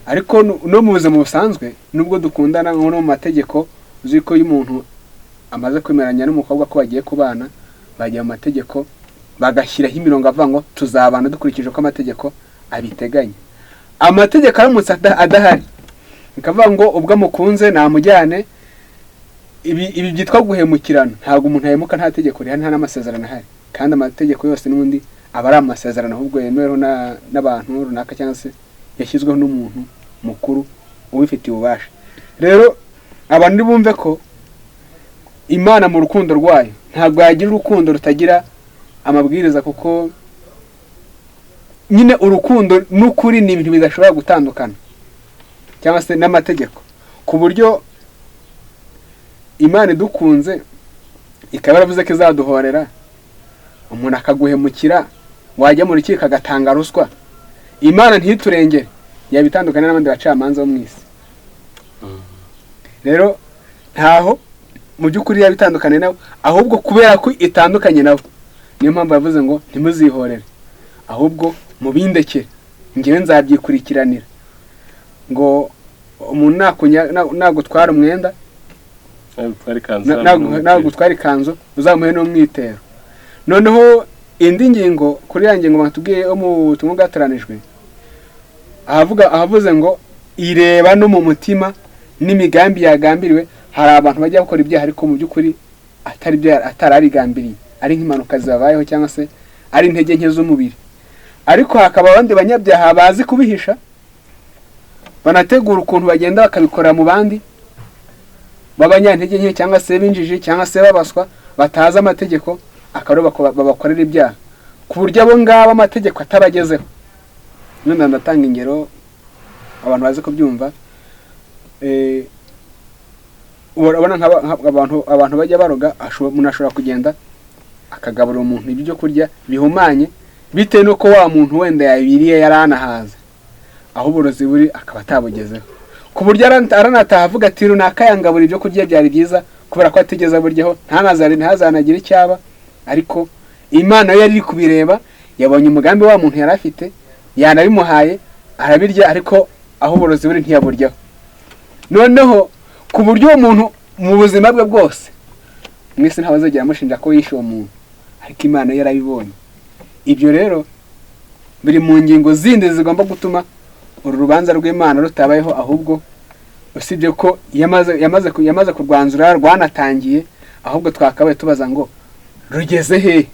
ariko no mu buzima busanzwe, nubwo dukundana, nko no mu mategeko, uzi ko iyo umuntu amaze kwemeranya n'umukobwa ko bagiye kubana, bajya mu mategeko bagashyiraho imirongo avuga ngo tuzabana dukurikije uko amategeko abiteganya. Amategeko aramutse adahari, bikavuga ngo ubwo amukunze namujyane, ibi byitwa guhemukirana. Ntabwo umuntu ahemuka nta tegeko rihari, nta n'amasezerano ahari, kandi amategeko yose n'ubundi aba ari amasezerano, ahubwo yemeweho n'abantu runaka cyangwa se yashyizweho n'umuntu mukuru ubifitiye ububasha. Rero abantu bumve ko Imana mu rukundo rwayo ntabwo yagira urukundo rutagira amabwiriza, kuko nyine urukundo n'ukuri ni ibintu bidashobora gutandukana, cyangwa se n'amategeko, ku buryo Imana idukunze ikaba yaravuze ko izaduhorera, umuntu akaguhemukira, wajya mu rukiko agatanga ruswa, Imana ntiturengere, yaba itandukanye n'abandi bacamanza bo mu isi. Rero ntaho mu by'ukuri yaba itandukanye nabo, ahubwo kubera ko itandukanye nabo, niyo mpamvu yavuze ngo ntimuzihorere, ahubwo mubindekere, ngewe nzabyikurikiranira. Ngo umuntu nagutwara umwenda, Nagutwara ikanzu, nagutwara ikanzu uzamuhe n'umwitero. Noneho indi ngingo, kuri ya ngingo batubwiye yo mu butumwa bwatoranijwe, ahavuze ngo ireba no mu mutima n'imigambi yagambiriwe. Hari abantu bajya bakora ibyaha, ariko mu by'ukuri atari bya, atarabigambiriye, ari nk'impanuka zabayeho cyangwa se ari intege nke z'umubiri, ariko hakaba abandi banyabyaha bazi kubihisha, banategura ukuntu bagenda bakabikora mu bandi b'abanyantege nke, cyangwa se b'injiji, cyangwa se babaswa batazi amategeko, akaba aribo babakorera ibyaha, ku buryo abo ngabo amategeko atabagezeho. Wenda ndatanga ingero abantu bazi kubyumva. Urabona abantu bajya baroga, umuntu ashobora kugenda akagaburira umuntu ibyo kurya bihumanye, bitewe n'uko wa muntu wenda yabiriye yari anahaze, aho uburozi buri akaba atabugezeho, ku buryo aranataha avuga ati runaka yangabura ibyo kurya byari byiza, kubera ko atigeze aburyaho ntanazare ntazanagire icyaba. Ariko Imana yo yari iri kubireba, yabonye umugambi wa muntu yari afite, yanabimuhaye arabirya, ariko aho uburozi buri ntiyaburyaho. Noneho ku buryo uwo muntu mu buzima bwe bwose mu isi ntawe azagera amushinja ko yishe uwo muntu, ariko Imana yo yarabibonye. Ibyo rero biri mu ngingo zindi zigomba gutuma uru rubanza rw'Imana rutabayeho, ahubwo usibye ko yamaze kurwanzura, rwanatangiye, ahubwo twakabaye tubaza ngo rugeze hehe?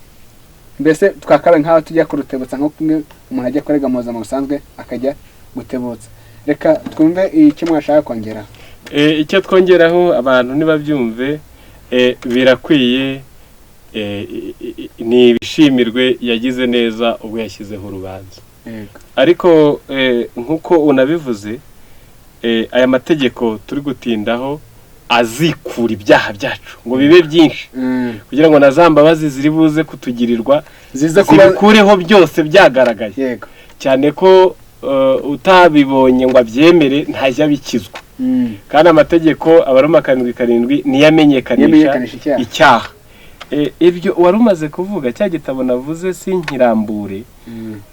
Mbese twakabaye nk'aho tujya kurutebutsa, nko kumwe umuntu ajya kurega mu buzima busanzwe akajya gutebutsa. Reka twumve icyo mwashaka kongeraho. Icyo twongeraho, abantu ntibabyumve, birakwiye, ni ibishimirwe, yagize neza ubwo yashyizeho urubanza. Ariko nk'uko unabivuze, aya mategeko turi gutindaho azikura ibyaha byacu ngo bibe byinshi, kugira ngo na za mbabazi ziri buze kutugirirwa zize kuba zibikureho byose byagaragaye, cyane ko utabibonye ngo abyemere ntajya abikizwa. Kandi amategeko, Abaroma 7:7, niyo amenyekanisha amenyekanisha icyaha. Icyaha. Ibyo wari umaze kuvuga, cya gitabo navuze sinkirambure,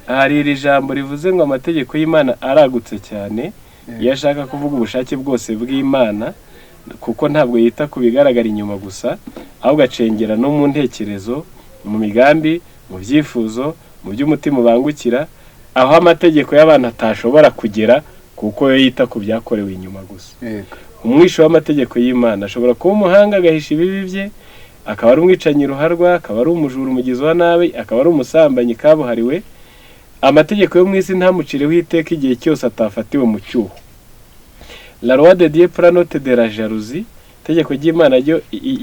hari iri jambo rivuze ngo amategeko y'Imana aragutse cyane iyo ashaka kuvuga ubushake bwose bw'Imana, kuko ntabwo yita ku bigaragara inyuma gusa, ahubwo acengera no mu ntekerezo, mu migambi, mu byifuzo, mu by'umutima ubangukira, aho amategeko y'abantu atashobora kugera, kuko yo yita ku byakorewe inyuma gusa. Umwisho w'amategeko y'Imana ashobora kuba umuhanga agahisha ibibi bye, akaba ari umwicanyi ruharwa, akaba ari umujura, umugizi wa nabi, akaba ari umusambanyi kabuhariwe. Amategeko yo mu isi ntamucireho iteka igihe cyose atafatiwe mu cyuho. La loi de Dieu prend note de la jalousie, itegeko ry'Imana ryo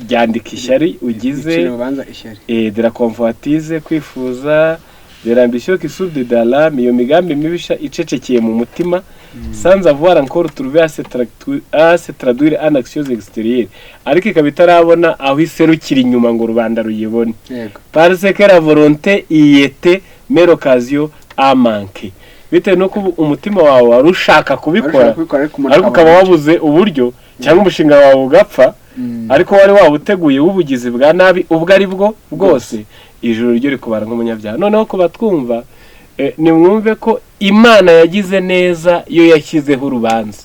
ryandika ishyari ugize, Icira urubanza ishyari. De la convoitise, kwifuza, de l'ambition qui sourde dans l'âme, iyo migambi mibisha icecekeye mu mutima, sans avoir encore trouvé à se traduire en actions extérieures, ariko ikaba itarabona aho iserukira inyuma ngo rubanda ruyibone, parce que la volonté y était mais l'occasion a manqué, bitewe n'uko ubu umutima wawe wari ushaka kubikora, Ushaka kubikora, ariko umuntu ariko ukaba wabuze uburyo, cyangwa umushinga wawe ugapfa, ariko wari wawuteguye w'ubugizi bwa nabi ubwo ari bwo bwose, ijuru ryo rikubara nk'umunyabyaha. Noneho kuba twumva, nimwumve ko Imana yagize neza iyo yashyizeho urubanza.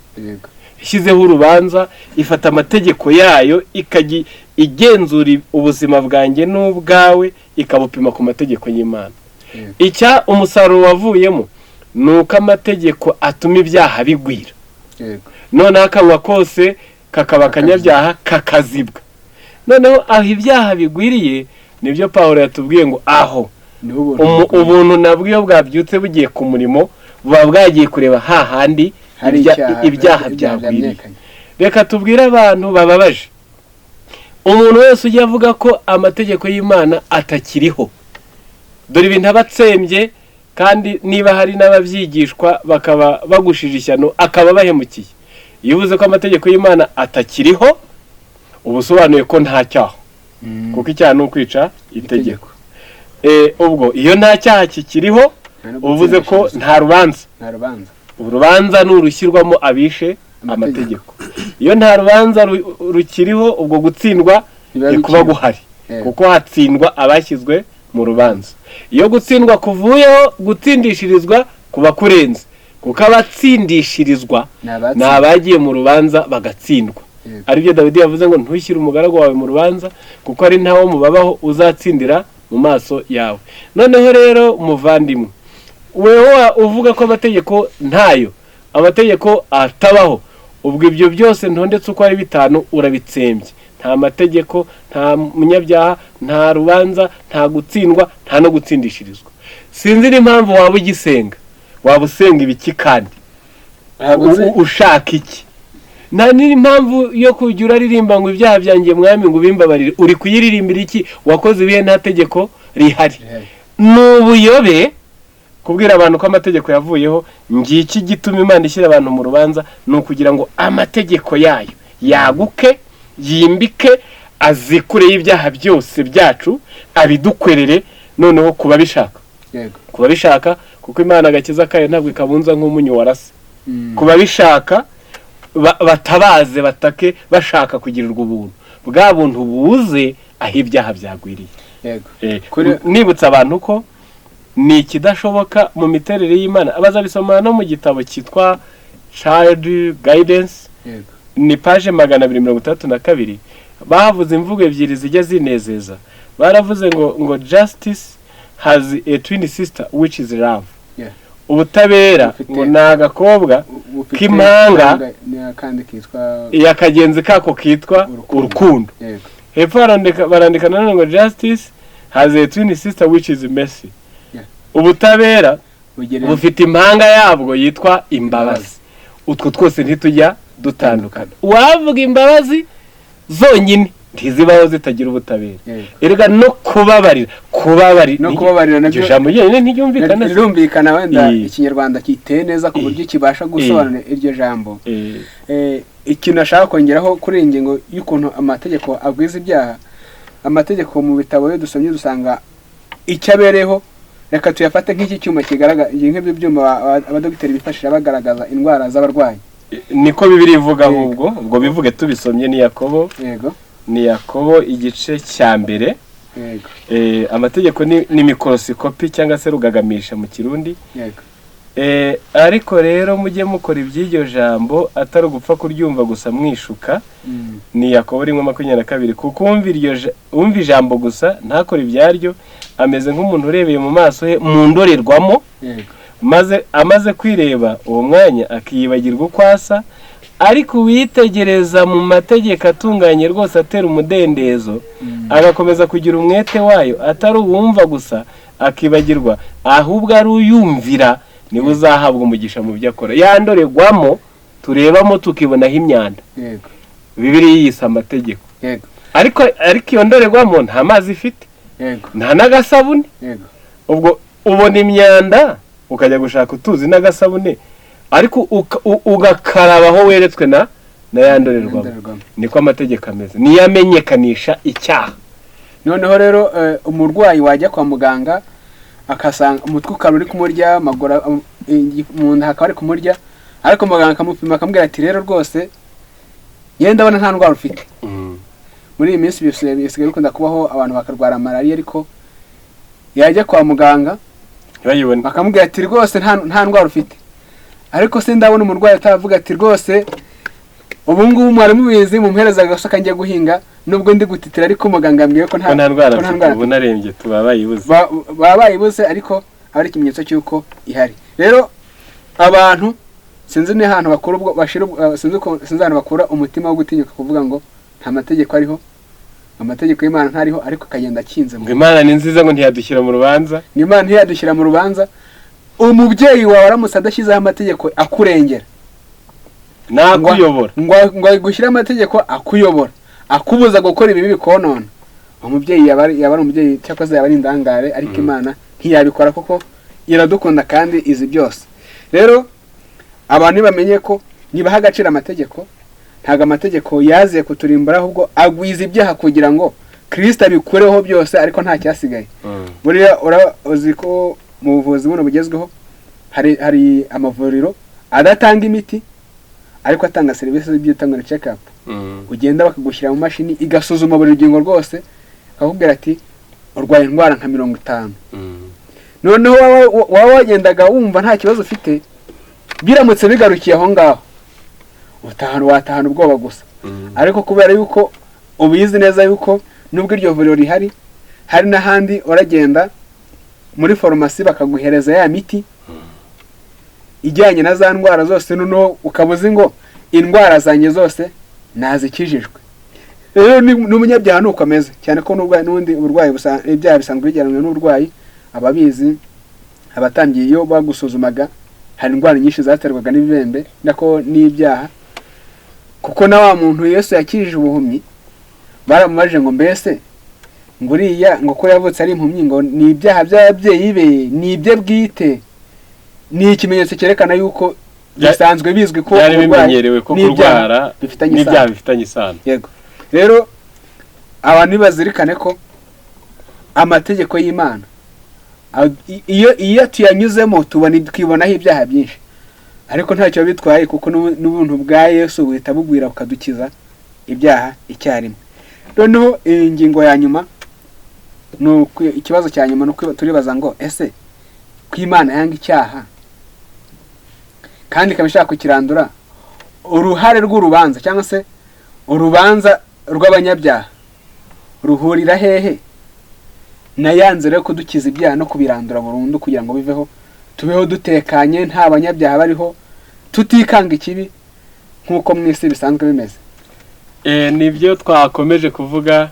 Yashyizeho urubanza, ifata amategeko yayo ikajya igenzura ubuzima bwanjye n'ubwawe, ikabupima ku mategeko y'Imana. Icya umusaruro wavuyemo ni uko amategeko atuma ibyaha bigwira, noneho akanwa kose kakaba akanyabyaha kakazibwa. Noneho aho ibyaha bigwiriye, nibyo Pawulo yatubwiye ngo aho Niho ubuntu bukwiye. Ubuntu nabwo iyo bwabyutse bugiye ku murimo, buba bwagiye kureba hahandi hari ibyaha ibyaha byagwiriye. Byamenyekanye. Reka tubwire abantu bababaje, umuntu wese ujya avuga ko amategeko y'Imana atakiriho, dore ibintu aba atsembye, kandi niba hari n'ababyigishwa bakaba bagushije ishyano, akaba bahemukiye. Iyo uvuze ko amategeko y'Imana atakiriho, uba usobanuye ko nta cyaha, kuko icyaha ni ukwica itegeko. Ubwo iyo nta cyaha kikiriho, Nta no uba uvuze ko gutsindishirizwa. nta rubanza. Nta rubanza. Urubanza ni urushyirwamo abishe Amategeko. amategeko. Iyo nta rubanza rukiriho, ubwo gutsindwa Ntibiba ntikuba bikiriho. guhari, kuko hatsindwa abashyizwe mu rubanza. Iyo gutsindwa kuvuyeho, gutsindishirizwa kuba kurenze, kuko abatsindishirizwa Ni abatsinzwe. ni abagiye mu rubanza bagatsindwa, aribyo Dawidi yavuze ngo ntushyire umugaragu wawe mu rubanza, kuko ari ntawo mubabaho uzatsindira mu maso yawe. Noneho rero muvandimwe, wewe uvuga ko amategeko ntayo, amategeko atabaho, ubwo ibyo byose ntondetse uko ari bitanu urabitsembye. Nta mategeko, nta munyabyaha, nta rubanza, nta gutsindwa, nta no gutsindishirizwa. Sinzi n'impamvu waba ugisenga. Waba usenga ibiki kandi? Ntabwo Ushaka iki? Nta n'impamvu yo kujya uraririmba ngo ibyaha byanjye mwami ngo ubimbabarire. Uri kuyiririmbira iki? Wakoze ibihe nta tegeko rihari? Rihari. Ni ubuyobe. Kubwira abantu ko amategeko yavuyeho, ngiki gituma Imana ishyira abantu mu rubanza, ni ukugira ngo amategeko yayo yaguke, yimbike, azikureho ibyaha byose byacu, abidukwerere, noneho kuba bishaka, kuba bishaka, kuko Imana agakiza kayo ntabwo ikabunza nk'umunyu warase. Kuba bishaka batabaze, batake bashaka kugirirwa ubuntu, bwa buntu buze aho ibyaha byagwiriye. Nibutsa abantu ko ni ikidashoboka mu miterere y'Imana. Abazabisoma no mu gitabo cyitwa Child Guidance, ni page 262, bavuze imvugo ebyiri zijya zinezeza. Baravuze ngo justice has a twin sister which is love. Ubutabera ngo ni agakobwa k'impanga ya kagenzi kako kitwa urukundo. Hepfo barandika nanone ngo justice has a twin sister which is mercy. Ubutabera bufite impanga yabwo yitwa imbabazi. Utwo twose ntitujya dutandukana. Uwavuga imbabazi zonyine ntizibaho zitagira ubutabera. Erega no kubabarira, kubabarira no kubabarira nabyo, iryo jambo ryonyine ntiryumvikana. Rirumvikana, wenda ikinyarwanda kiteye neza ku buryo kibasha gusobanura iryo jambo. Ikintu ashaka kongeraho kuri iyi ngingo y'ukuntu amategeko agwiza ibyaha, amategeko mu bitabo iyo dusomye dusanga icyo abereyeho, reka tuyafate nk'iki cyuma kigaragaza, nk'ibyo byuma abadogiteri bifashisha bagaragaza indwara z'abarwayi. Niko Bibiliya ivuga. Ahubwo ubwo bivuge tubisomye, ni Yakobo. Ni Yakobo igice cya mbere. Amategeko ni mikorosikopi cyangwa se rugagamisha mu Kirundi. Ariko rero mujye mukora iby'iryo jambo, atari ugupfa kuryumva gusa mwishuka. Ni Yakobo 1:22. Kuko wumva ijambo gusa ntakore ibyaryo ameze nk'umuntu urebeye mu maso he mu ndorerwamo, maze amaze kwireba uwo mwanya akiyibagirwa uko asa. Ariko uwitegereza mu mategeko atunganye rwose atera umudendezo, agakomeza kugira umwete wayo, atari uwumva gusa akibagirwa, ahubwo ari uyumvira, niwe uzahabwa umugisha mu byo akora. Ya ndorerwamo turebamo tukibonaho imyanda, Bibiliya yise amategeko. Ariko iyo ndorerwamo nta mazi ifite, nta n'agasabune. Ubwo ubona imyanda ukajya gushaka utuzi n'agasabune, ariko ugakaraba aho weretswe na ya ndorerwamo. Indorerwamo. Niko amategeko ameze, niyo amenyekanisha icyaha. Noneho rero umurwayi wajya kwa muganga akasanga umutwe ukaba uri kumurya, amaguru mu nda hakaba ari kumurya, ariko muganga akamupima akamubwira ati: "Rero rwose yenda ndabona nta ndwara ufite." Muri iyi minsi bisigaye bikunda kubaho, abantu bakarwara malariya, ariko yajya kwa muganga ntibayibone, bakamubwira ati: "Rwose nta ndwara ufite." Ariko se ndabona umurwayi atavuga ati: "Rwose ubu ngubu mwari mubizi, mumuhereza agasoka njya guhinga, nubwo ndi gutitira, ariko muganga yambwiye ko ko nta ndwara ko nta mfite, ndwara." Ubu narembye tuba bayibuze. Baba bayibuze, ariko aba ari ikimenyetso cy'uko ihari. Rero abantu sinzi n'ahantu bakura ubwo bashira sinzi ahantu bakura umutima wo gutinyuka kuvuga ngo nta mategeko ariho, amategeko y'Imana ntariho, ariko akagenda akinze mu Ngo Imana ni nziza, ngo ntiyadushyira mu rubanza. Ngo Imana ntiyadushyira mu rubanza. Umubyeyi wawe aramutse adashyizeho amategeko akurengera, nakuyobora, ngo agushyire amategeko akuyobora, akubuza gukora ibibi bikonona, umubyeyi yaba ari umubyeyi, cyakoze yaba ari indangare. Ariko Imana ntiyabikora kuko iradukunda kandi izi byose. Rero abantu ntibamenye ko nibaha agaciro amategeko. Ntabwo amategeko yaziye kuturimbura, ahubwo agwiza ibyaha kugira ngo Kirisita abikureho byose, ariko nta cyasigaye. Buriya uzi ko mu buvuzi buno bugezweho hari amavuriro adatanga imiti ariko atanga serivisi z'ibyitwa check up. Ugenda bakagushyira mu mashini igasuzuma buri rugingo rwose, bakakubwira ati: "Urwaye indwara nka 50." Noneho waba wagendaga wumva nta kibazo ufite, biramutse bigarukiye aho ngaho watahana ubwoba gusa. Ariko kubera yuko ubizi neza yuko nubwo iryo vuriro rihari, hari n'ahandi uragenda muri farumasi bakaguhereza ya miti ijyanye na za ndwara zose, noneho ukaba uzi ngo indwara zanjye zose nazikijijwe. Rero n'umunyabyaha nuko ameze, cyane ko n'ubundi uburwayi ibyaha bisanzwe bijyanwa n'uburwayi. Ababizi, abatambyi iyo bagusuzumaga hari indwara nyinshi zaterwaga n'ibibembe, nako n'ibyaha, kuko na wa muntu Yesu yakijije ubuhumyi baramubajije ngo: "Mbese ngo uriya ngo ko yavutse ari impumyi, ngo ni ibyaha by'ababyeyi be, ni ibye bwite?" Ni ikimenyetso cyerekana yuko bisanzwe bizwi ko byari uburwayi bimenyerewe ko n'ibyaha kurwara bifitanye n'ibyaha isano. Bifitanye isano. Yego, rero abantu ntibazirikane ko amategeko y'Imana iyo tuyanyuzemo tubona, twibonaho ibyaha byinshi, ariko ntacyo biba bitwaye, kuko n'ubuntu bwa Yesu buhita bugwira bukadukiza ibyaha icyarimwe. Noneho iyi ngingo ya nyuma ni ikibazo cya nyuma ni turibaza ngo: ese ko Imana yanga icyaha kandi ikaba ishaka kukirandura, uruhare rw'urubanza cyangwa se urubanza rw'abanyabyaha ruhurira hehe na ya nzira yo kudukiza ibyaha no kubirandura burundu, kugira ngo biveho, tubeho dutekanye, nta banyabyaha bariho, tutikanga ikibi nk'uko mu isi bisanzwe bimeze? Nibyo twakomeje kuvuga,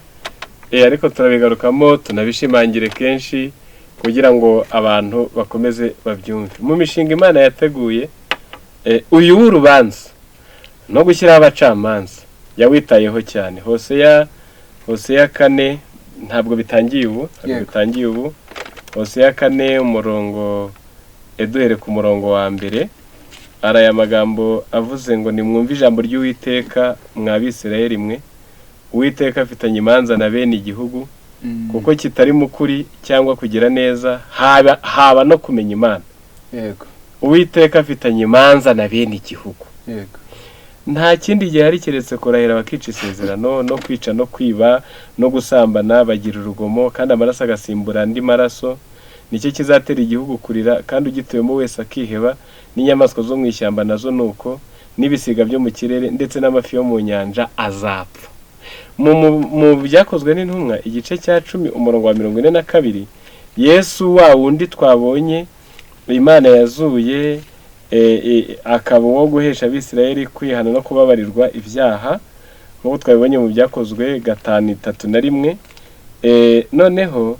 ariko turabigarukamo, tunabishimangire kenshi kugira ngo abantu bakomeze babyumve. Mu mishinga Imana yateguye, uyu w'urubanza no gushyiraho abacamanza yawitayeho cyane. Hoseya 4, ntabwo bitangiye ubu, ntabwo bitangiye ubu. Hoseya 4, umurongo, duhere ku murongo wa mbere, ari aya magambo avuze ngo: "Nimwumve ijambo ry'Uwiteka, mwa Bisirayeli mwe. Uwiteka afitanye imanza na bene igihugu, kuko kitari mu kuri cyangwa kugira neza, haba no kumenya Imana." Uwiteka afitanye imanza na bene igihugu. Nta kindi gihe hari keretse kurahira bakica isezerano, no kwica, no kwiba, no gusambana. Bagira urugomo, kandi amaraso agasimbura andi maraso. Nicyo kizatera igihugu kurira, kandi ugituyemo wese akiheba, n'inyamaswa zo mu ishyamba nazo ni uko, n'ibisiga byo mu kirere, ndetse n'amafi yo mu nyanja azapfa. Mu Byakozwe n'Intumwa, igice cya 10, umurongo wa 42, Yesu wa wundi twabonye Imana yazuye, akaba uwo guhesha Abisirayeli kwihana no kubabarirwa ibyaha, nk'uko twabibonye mu Byakozwe 5:31. Noneho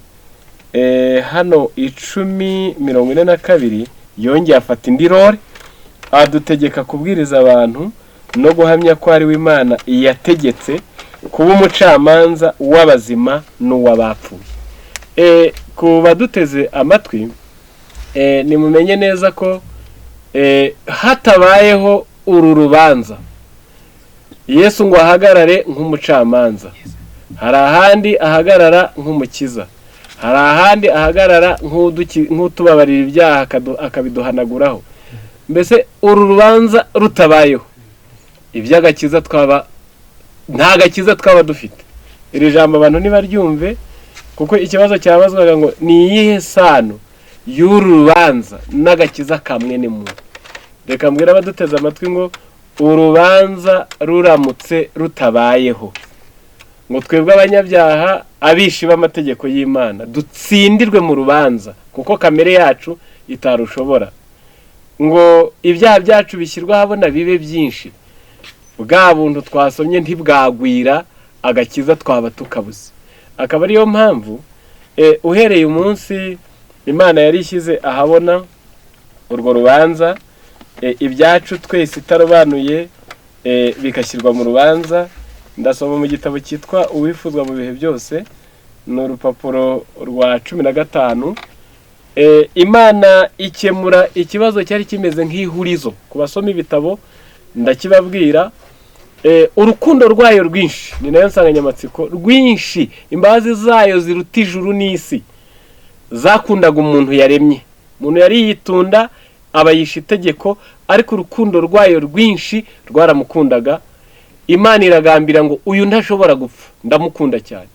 hano 10:42 yongeye afata indi role, adutegeka kubwiriza abantu no guhamya ko ari we Imana yategetse kuba umucamanza w'abazima n'uw'abapfuye. Ku baduteze amatwi, nimumenye neza ko hatabayeho uru rubanza, Yesu ngo ahagarare nk'umucamanza, hari ahandi ahagarara nk'umukiza, hari ahandi ahagarara nk'utubabarira ibyaha, akabiduhanaguraho. Mbese uru rubanza rutabayeho, iby'agakiza twaba nta gakiza twaba dufite. Iri jambo abantu ntibaryumve, kuko ikibazo cyabazwaga ngo: ni iyihe sano y'uru rubanza n'agakiza ka mwene muntu? Reka mbwira abaduteze amatwi ngo urubanza ruramutse rutabayeho, ngo twebwe abanyabyaha, abishi b'amategeko y'Imana, dutsindirwe mu rubanza, kuko kamere yacu itarushobora, ngo ibyaha byacu bishyirwe ahabona bibe byinshi, bwa buntu twasomye ntibwagwira, agakiza twaba tukabuze. Akaba ariyo mpamvu uhereye umunsi Imana yari ishyize ahabona urwo rubanza, ibyacu twese itarobanuye, bigashyirwa mu rubanza. Ndasoma mu gitabo cyitwa Uwifuzwa mu bihe byose, ni urupapuro rwa 15. Imana ikemura ikibazo cyari kimeze nk'ihurizo. Ku basoma ibitabo ndakibabwira. Urukundo rwayo rwinshi, ni nayo nsanganyamatsiko, rwinshi, imbabazi zayo ziruta ijuru n'isi, zakundaga umuntu yaremye. Umuntu yari yitunda, aba yishe itegeko, ariko urukundo rwayo rwinshi rwaramukundaga. Imana iragambira ngo: uyu ntashobora gupfa, ndamukunda cyane.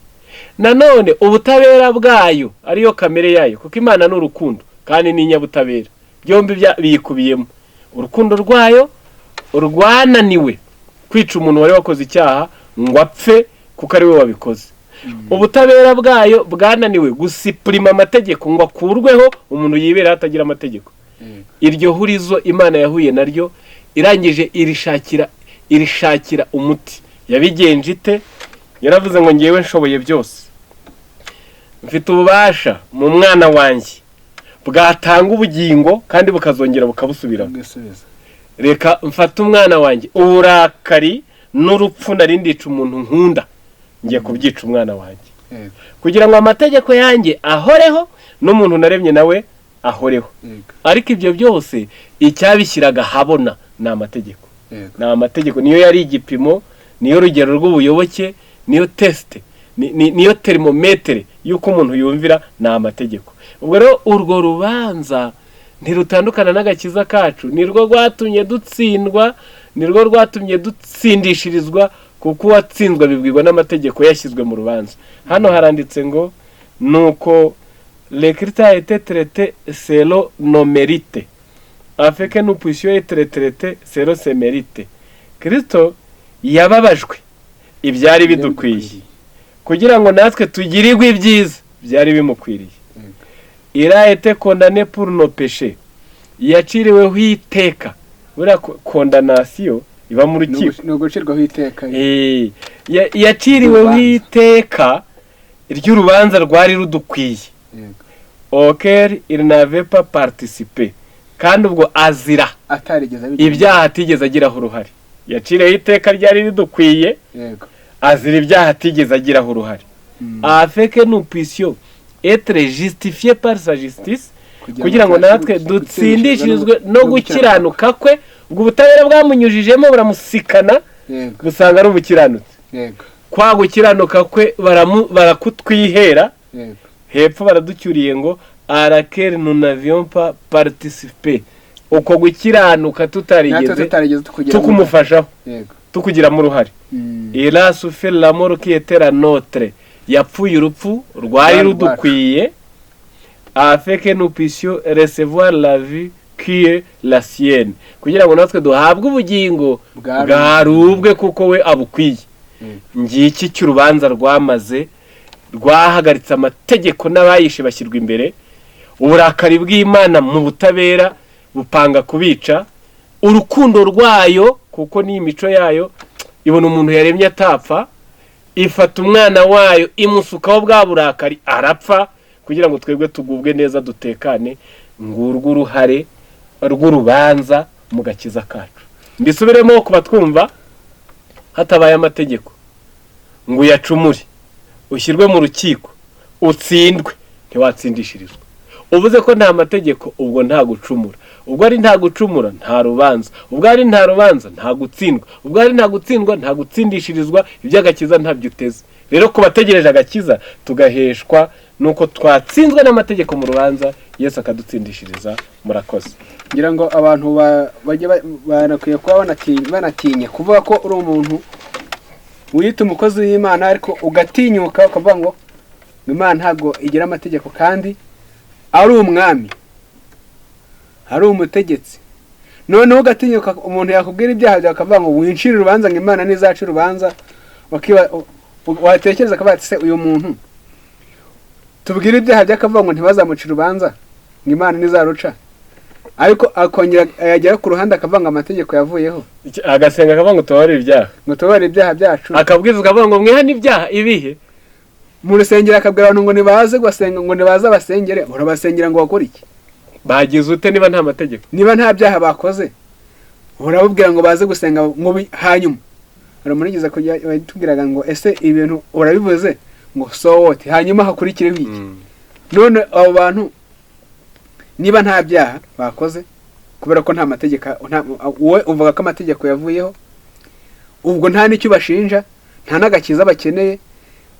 Nanone ubutabera bwayo, ariyo kamere yayo, kuko Imana ni urukundo kandi ni inyabutabera, byombi biyikubiyemo. Urukundo rwayo rwananiwe kwica umuntu wari wakoze icyaha ngo apfe kuko ari we wabikoze. Ubutabera bwayo bwananiwe gusupprima amategeko ngo akurweho, umuntu yibera atagira amategeko. Iryo hurizo Imana yahuye naryo, irangije irishakira umuti. Yabigenje ite? Yaravuze ngo: ngewe nshoboye byose, mfite ububasha mu mwana wanjye bwatanga ubugingo kandi bukazongera bukabusubiramo. Bwisubiza. Reka mfate umwana wanjye, uburakari n'urupfu nari ndica umuntu nkunda, ngiye kubyica umwana wanjye, kugira ngo amategeko yanjye ahoreho, n'umuntu naremye nawe. ahoreho. Yego. Ariko ibyo byose icyabishyiraga ahabona ni amategeko. Yego. Ni amategeko, niyo yari igipimo, niyo rugero rw'ubuyoboke, niyo test, niyo thermomètre y'uko umuntu yumvira, ni amategeko. Ubwo rero urwo rubanza ntirutandukana n'agakiza kacu. Nirwo rwatumye dutsindwa, nirwo rwatumye dutsindishirizwa, kuko uwatsinzwe abibwirwa n'amategeko yashyizwe mu rubanza. Hano haranditse ngo nuko le Christ a été traité selon nos mérites afin que nous puissions être traités selon ses mérites. Kristo yababajwe ibyari bidukwiye kugira ngo natwe tugirirwe ibyiza byari bimukwiriye. Il a été condamné pour nos péchés, yaciriweho iteka. Buriya condamnation iba mu rukiko. Ni ugucirwaho iteka. Yaciriweho Urubanza. iteka ry'urubanza rwari rudukwiye, auquel il n'avait pas participé, kandi ubwo azira atarigeze abigira. ibyaha atigeze agiraho uruhare. Yaciriweho iteka ryari ridukwiye, azira ibyaha atigeze agiraho uruhare, afin que nous puissions être justifiés par sa justice, kugira ngo natwe dutsindishirizwe no gukiranuka kwe. Ubwo ubutabera bwamunyujijemo buramusikana, busanga ari umukiranutsi. Kwa gukiranuka kwe barakutwihera. Hepfo baraducyuriye ngo à laquelle nous n'avions pas participé, uko gukiranuka natwe tutarigeze tutarigeze tukugiramo tukumufashaho, tukugiramo uruhare. Il a souffert la mort qui était la nôtre, yapfuye urupfu rwari Rwari rudukwiye, afin que nous puissions recevoir la vie qui est la sienne, kugira ngo natwe duhabwe ubugingo Bwari bwari ubwe, kuko we abukwiye. Ngiki cy'urubanza rwamaze, rwahagaritse amategeko n'abayishe bashyirwa imbere. Uburakari bw'Imana mu butabera bupanga kubica. Urukundo rwayo, kuko ni imico yayo, ibona umuntu yaremye atapfa, ifata umwana wayo imusukaho bwa burakari, arapfa kugira ngo twebwe tugubwe neza, dutekane. Ngurwo uruhare rw'urubanza mu gakiza kacu. Mbisubiremo kuba twumva: hatabaye amategeko ngo uyacumure, ushyirwe mu rukiko, utsindwe, ntiwatsindishirizwa. Uvuze ko nta mategeko, ubwo nta gucumura. Ubwo ari nta gucumura, nta rubanza. Ubwo ari nta rubanza, nta gutsindwa. Ubwo ari nta gutsindwa, nta gutsindishirizwa. Iby'agakiza ntabyo uteze. Rero ku bategereje agakiza, tugaheshwa nuko twatsinzwe n'amategeko mu rubanza, Yesu akadutsindishiriza. Murakoze. Ngira ngo abantu bajya banakwiye kuba banatinya kuvuga ko uri umuntu wiyita umukozi w'Imana, ariko ugatinyuka ukavuga ngo Imana ntabwo igira amategeko, kandi ari umwami, ari umutegetsi. Noneho ugatinyuka, umuntu yakubwira ibyaha byawe akavuga ngo wincire urubanza, ngo Imana ntizaca urubanza. Watekereza akavuga ati: "Se uyu muntu tubwire ibyaha bye akavuga ngo ntibazamuce urubanza, ngo Imana ntizaruca", ariko akongera yagera ku ruhande akavuga ngo amategeko yavuyeho. Agasenga akavuga ngo tubabarire ibyaha, ngo tubabarire ibyaha byacu, akabwiriza akavuga ngo mwihane ibyaha. Ibihe? Mu rusengero akabwira abantu ngo nibaze gusenga, ngo nibaze abasengere. Urabasengera ngo bakore iki? Bagize ute niba nta mategeko? Niba nta byaha bakoze, urababwira ngo baze gusenga ngo hanyuma hari umuntu wigeze kujya tubwiraga ngo: "Ese ibintu urabivuze ngo so what? Hanyuma hakurikireho iki?" None abo bantu niba nta byaha bakoze, kubera ko nta mategeko, wowe uvuga ko amategeko yavuyeho, ubwo nta n'icyo ubashinja, nta n'agakiza bakeneye.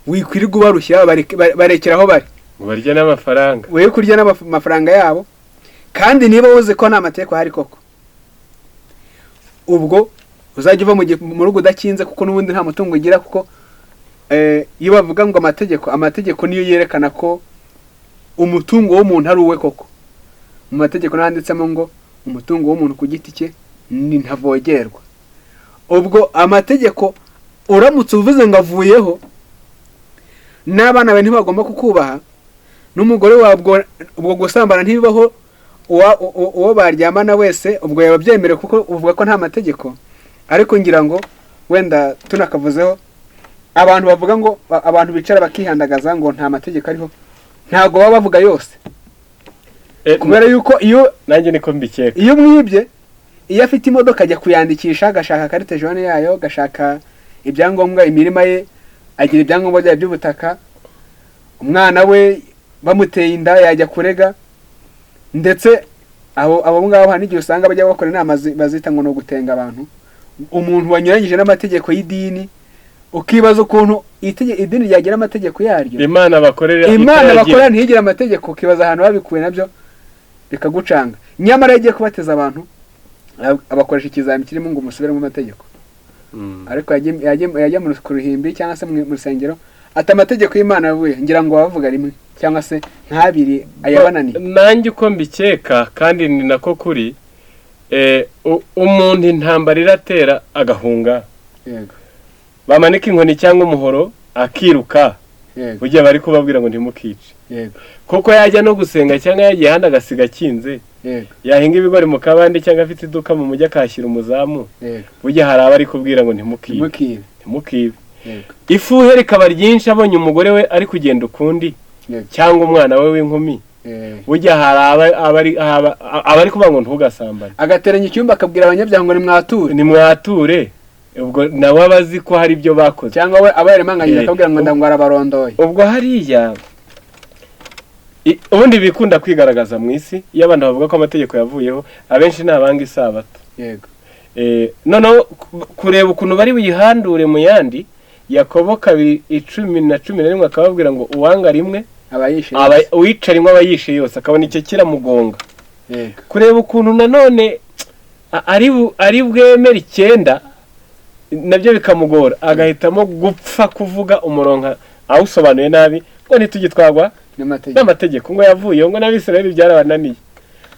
Wikwirirwa ubarushya, barekera aho bari. Ngo barye n'amafaranga. We kurya n'amafaranga yabo. Kandi niba uzi ko nta mategeko ahari koko, ubwo uzajya uva mu rugo udakinze, kuko n'ubundi nta mutungo ugira. Kuko iyo bavuga ngo amategeko, amategeko niyo yerekana ko umutungo w'umuntu ari uwe koko. Mu mategeko nanditsemo ngo umutungo w'umuntu ku giti cye ni ntavogerwa. Ubwo amategeko uramutse uvuze ngo avuyeho, n'abana bawe ntibagomba kukubaha, n'umugore wabwo. Ubwo gusambana ntibibaho, uwo baryamana wese ubwo yaba abyemerewe, kuko uvuga ko nta mategeko. Ariko ngira ngo wenda tunakavuzeho, abantu bavuga ngo abantu bicara bakihandagaza ngo nta mategeko ariho, ntabwo baba bavuga yose, kubera yuko iyo Nanjye niko mbikeka. iyo umwibye, iyo afite imodoka ajya kuyandikisha, agashaka carte jaune yayo, agashaka ibyangombwa. Imirima ye agira ibyangombwa byayo by'ubutaka. Umwana we bamuteye inda yajya kurega. Ndetse abo ngabo hari n'igihe usanga bajya bakora inama bazita ngo ni ugutenga abantu, umuntu wanyuranyije n'amategeko y'idini, ukibaza ukuntu idini ryagira amategeko yaryo, Imana bakorera Imana itayagira. bakora ntigire amategeko, ukibaza ahantu babikuye nabyo bikagucanga. Nyamara iyo agiye kubateza abantu abakoresha ikizami kirimo ngo musubiremo amategeko. Ariko yajya ku ruhimbi cyangwa se mu rusengero ati amategeko y'Imana yavuye, ngira ngo bavuga rimwe cyangwa se nk'abiri ayabananiye. Nanjye uko mbikeka kandi ni nako kuri, umuntu intambara iratera agahunga, bamanika inkoni cyangwa umuhoro akiruka, ujya bari kubabwira ngo ntimukice, kuko yajya no gusenga cyangwa yagiye ahandi agasiga akinze, yahinga ibigori mu kabande cyangwa afite iduka mu mujyi akahashyira umuzamu, burya hari abari kubwira ngo ntimukibe, ntimukibe, ntimukibe. Ifuhe rikaba ryinshi abonye umugore we ari kugenda ukundi, cyangwa umwana we w'inkumi, burya hari abari kuvuga ngo ntugasambane, agateranya icyumba akabwira abanyabyaha ngo nimwature, nimwature. Ubwo nawe aba azi ko hari ibyo bakoze, cyangwa we aba yarimanganyije akabwira ngo ndangwa arabarondoye. Ubwo hariya ubundi bikunda kwigaragaza mu isi iyo abantu bavuga ko amategeko yavuyeho, abenshi ni abanga isabato. Noneho kureba ukuntu bari buyihandure mu yandi, Yakobo 2:10 na 11 akababwira ngo uwanga rimwe aba yishe, uwica rimwe aba yishe yose, akabona icyo kiramugonga. Kureba ukuntu nanone ari bwemere 9 nabyo bikamugora, agahitamo gupfa kuvuga umurongo awusobanuye nabi ngo ntitugitwagwa n'amategeko, ngo yavuyeho, ngo n'Abisirayeli byarabananiye,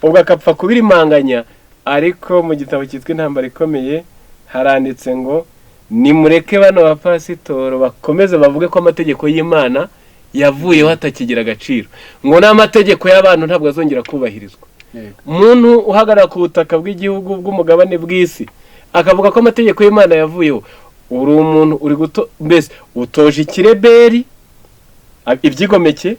ubwo akapfa kubirimanganya. Ariko mu gitabo cyitwa Intambara Ikomeye haranditse ngo nimureke bano bapasitoro bakomeze bavuge ko amategeko y'Imana yavuyeho atakigira agaciro, ngo n'amategeko y'abantu ntabwo azongera kubahirizwa. Umuntu uhagarara ku butaka bw'igihugu bw'umugabane bw'isi akavuga ko amategeko y'Imana yavuyeho, uri umuntu uri guto, mbese utoje ikireberi ibyigomeke,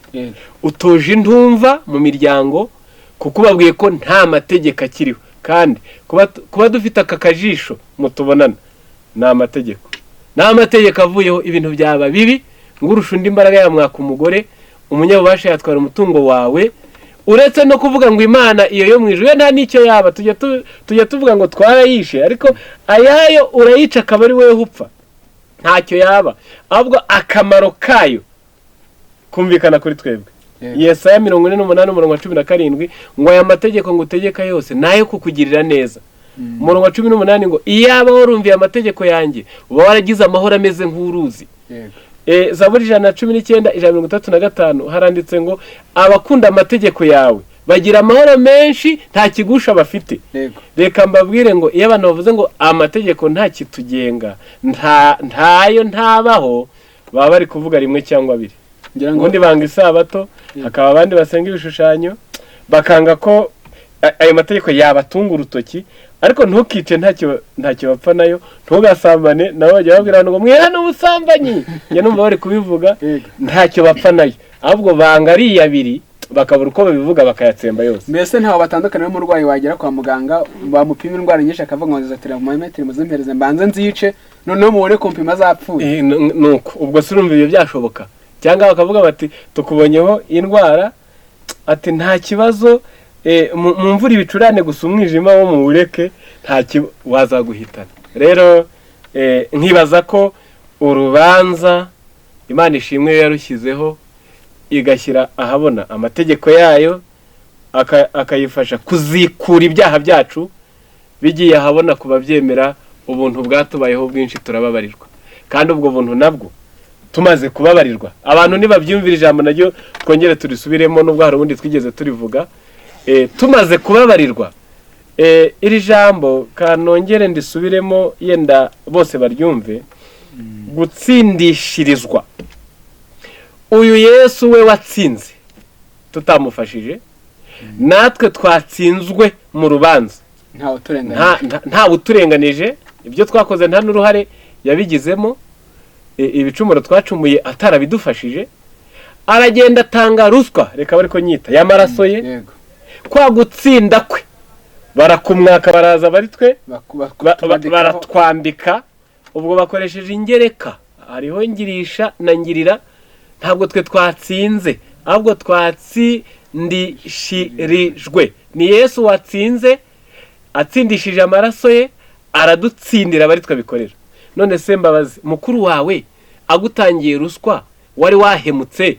utoje intumva mu miryango, kuko ubabwiye ko nta mategeko akiriho. Kandi kuba dufite aka kajisho mutubonana ni amategeko, n'amategeko avuyeho ibintu byaba bibi. Ngo urusha undi imbaraga yamwaka umugore, umunyabubasha yatwara umutungo wawe. Uretse no kuvuga ngo Imana iyo yo mu ijuru nta n'icyo yaba, tujya tuvuga ngo twarayishe, ariko ayayo urayica akaba ari wowe upfa, ntacyo yaba, ahubwo akamaro kayo kumvikana kuri twebwe. Yesaya 48 umurongo wa 17 ngo aya mategeko ngo utegeka yose nayo kukugirira neza. Umurongo wa 18 ngo iyaba warumviye amategeko yanjye uba waragize amahoro ameze nk'uruzi. Zaburi 119 135 haranditse ngo abakunda amategeko yawe bagira amahoro menshi nta kigusha bafite. Reka mbabwire ngo iyo abantu bavuze ngo amategeko nta kitugenga, ntayo ntabaho, baba bari kuvuga rimwe cyangwa abiri. Ubundi banga isabato, hakaba abandi basenga ibishushanyo, bakanga ko ayo mategeko yabatunga urutoki. Ariko ntukice ntacyo bapfa nayo, ntugasambane nabo bajya babwira ngo mwihane ubusambanyi, njye numva bari kubivuga, ntacyo bapfa nayo, ahubwo banga ari abiri bakabura uko babivuga bakayatsemba yose. Mbese ntaho batandukana n'umurwayi wagera kwa muganga bamupima indwara nyinshi akavuga ngo nzatira mu metero muzimpereze mbanze nzice noneho mubone kumpima zapfuye. Nuko ubwo se urumva ibyo byashoboka? Cyangwa bakavuga bati tukubonyeho indwara, ati nta kibazo, mu mvura ibicurane gusa umwijima wo mu bureke nta wazaguhitana. Rero nkibaza ko urubanza Imana ishimwe yarushyizeho, igashyira ahabona amategeko yayo, akayifasha kuzikura ibyaha byacu bigiye ahabona ku babyemera. Ubuntu bwatubayeho bwinshi turababarirwa, kandi ubwo buntu nabwo tumaze kubabarirwa abantu nibabyumvira ijambo naryo twongere turisubiremo, nubwo hari ubundi twigeze turivuga. Tumaze kubabarirwa, iri jambo kanongere ndisubiremo yenda bose baryumve, gutsindishirizwa. Uyu Yesu we watsinze tutamufashije, natwe twatsinzwe mu rubanza, nta uturenganije, ibyo twakoze nta n'uruhare yabigizemo, ibicumuro twacumuye atarabidufashije, aragenda atanga ruswa, reka bari ko nyita y'amaraso ye, kwa gutsinda kwe barakumwaka, baraza bari twe baratwambika. Ubwo bakoresheje ingereka, hariho ngirisha na ngirira, ntabwo twe twatsinze, ahubwo Twatsindishirijwe ni Yesu watsinze, atsindishije amaraso ye, aradutsindira abari twabikorera. None se Mbabazi, mukuru wawe agutangiye ruswa, wari wahemutse,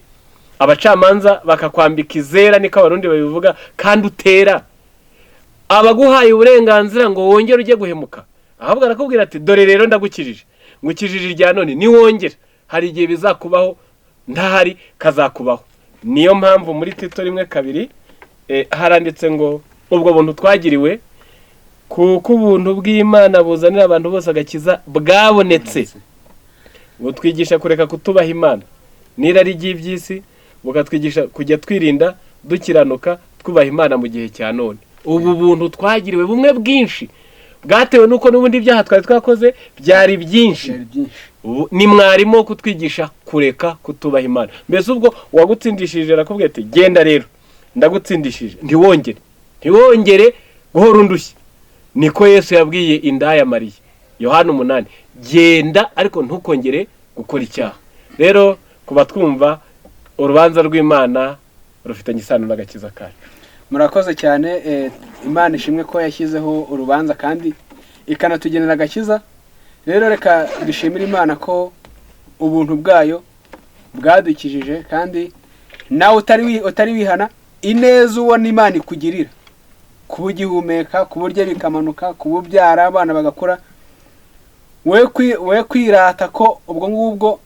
abacamanza bakakwambika izera, niko Abarundi babivuga, kandi utera, abaguhaye uburenganzira ngo wongere ujye guhemuka? Ahubwo arakubwira ati: "Dore rero ndagukijije, ngukijije irya none, niwongera hari igihe bizakubaho ntahari, kazakubaho." Niyo mpamvu muri Tito 1:2 haranditse ngo ubwo buntu twagiriwe, kuko ubuntu bw'Imana buzanira abantu bose agakiza bwabonetse, butwigisha kureka kutubaha Imana n'irari ry'iby'isi, bukatwigisha kujya twirinda, dukiranuka, twubaha Imana mu gihe cya none. Ubu buntu twagiriwe bumwe bwinshi bwatewe n'uko n'ubundi ibyaha twari twakoze byari byinshi. Byari byinshi. Ubu ni mwarimu wo kutwigisha kureka kutubaha Imana. Mbese ubwo uwagutsindishije arakubwira ati: "Genda rero, ndagutsindishije, ntiwongere guhora undushye." Niko Yesu yabwiye indaya Mariya, Yohana 8: "Genda, ariko ntukongere gukora icyaha." Rero kuba twumva urubanza rw'Imana rufitanye isano n'agakiza kacu. Murakoze cyane. Imana ishimwe ko yashyizeho urubanza kandi ikanatugenera agakiza. Rero reka dushimire Imana ko ubuntu bwayo bwadukijije, kandi nawe utari wihana, ineza ubona Imana ikugirira, kuba ugihumeka, ku buryo bikamanuka, kuba ubyara abana bagakura, we kwirata ko ubwo ngubwo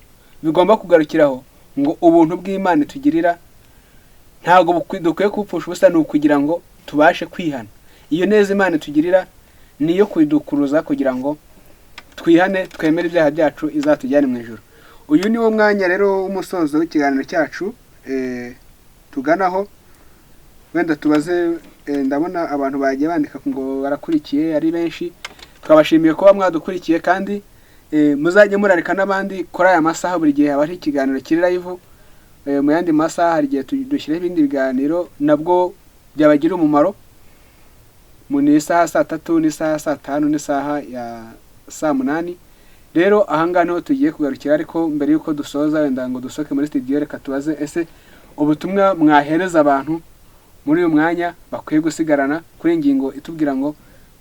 bigomba kugarukiraho, ngo ubuntu bw'Imana itugirira ntabwo dukwiye kubupfusha ubusa. Ni ukugira ngo tubashe kwihana. Iyo neza Imana itugirira ni iyo kudukuruza kugira ngo twihane, twemere ibyaha byacu, izatujyane mu ijuru. Uyu ni wo mwanya rero w'umusozo w'ikiganiro cyacu tuganaho. Wenda tubaze, ndabona abantu bagiye bandika ngo barakurikiye ari benshi. Twabashimiye kuba mwadukurikiye, kandi muzajye murarika n'abandi. Kuri aya masaha buri gihe haba hari ikiganiro kiri live. Mu yandi masaha hari igihe dushyiraho ibindi biganiro nabwo byabagirira umumaro, mu ni isaha saa 3 n'isaha saa 5 n'isaha ya saa 8. Rero ahangaha niho tugiye kugarukira, ariko mbere y'uko dusoza, wenda ngo dusohoke muri studio, reka tubaze: ese ubutumwa mwahereza abantu muri uyu mwanya bakwiye gusigarana kuri iyi ngingo itubwira ngo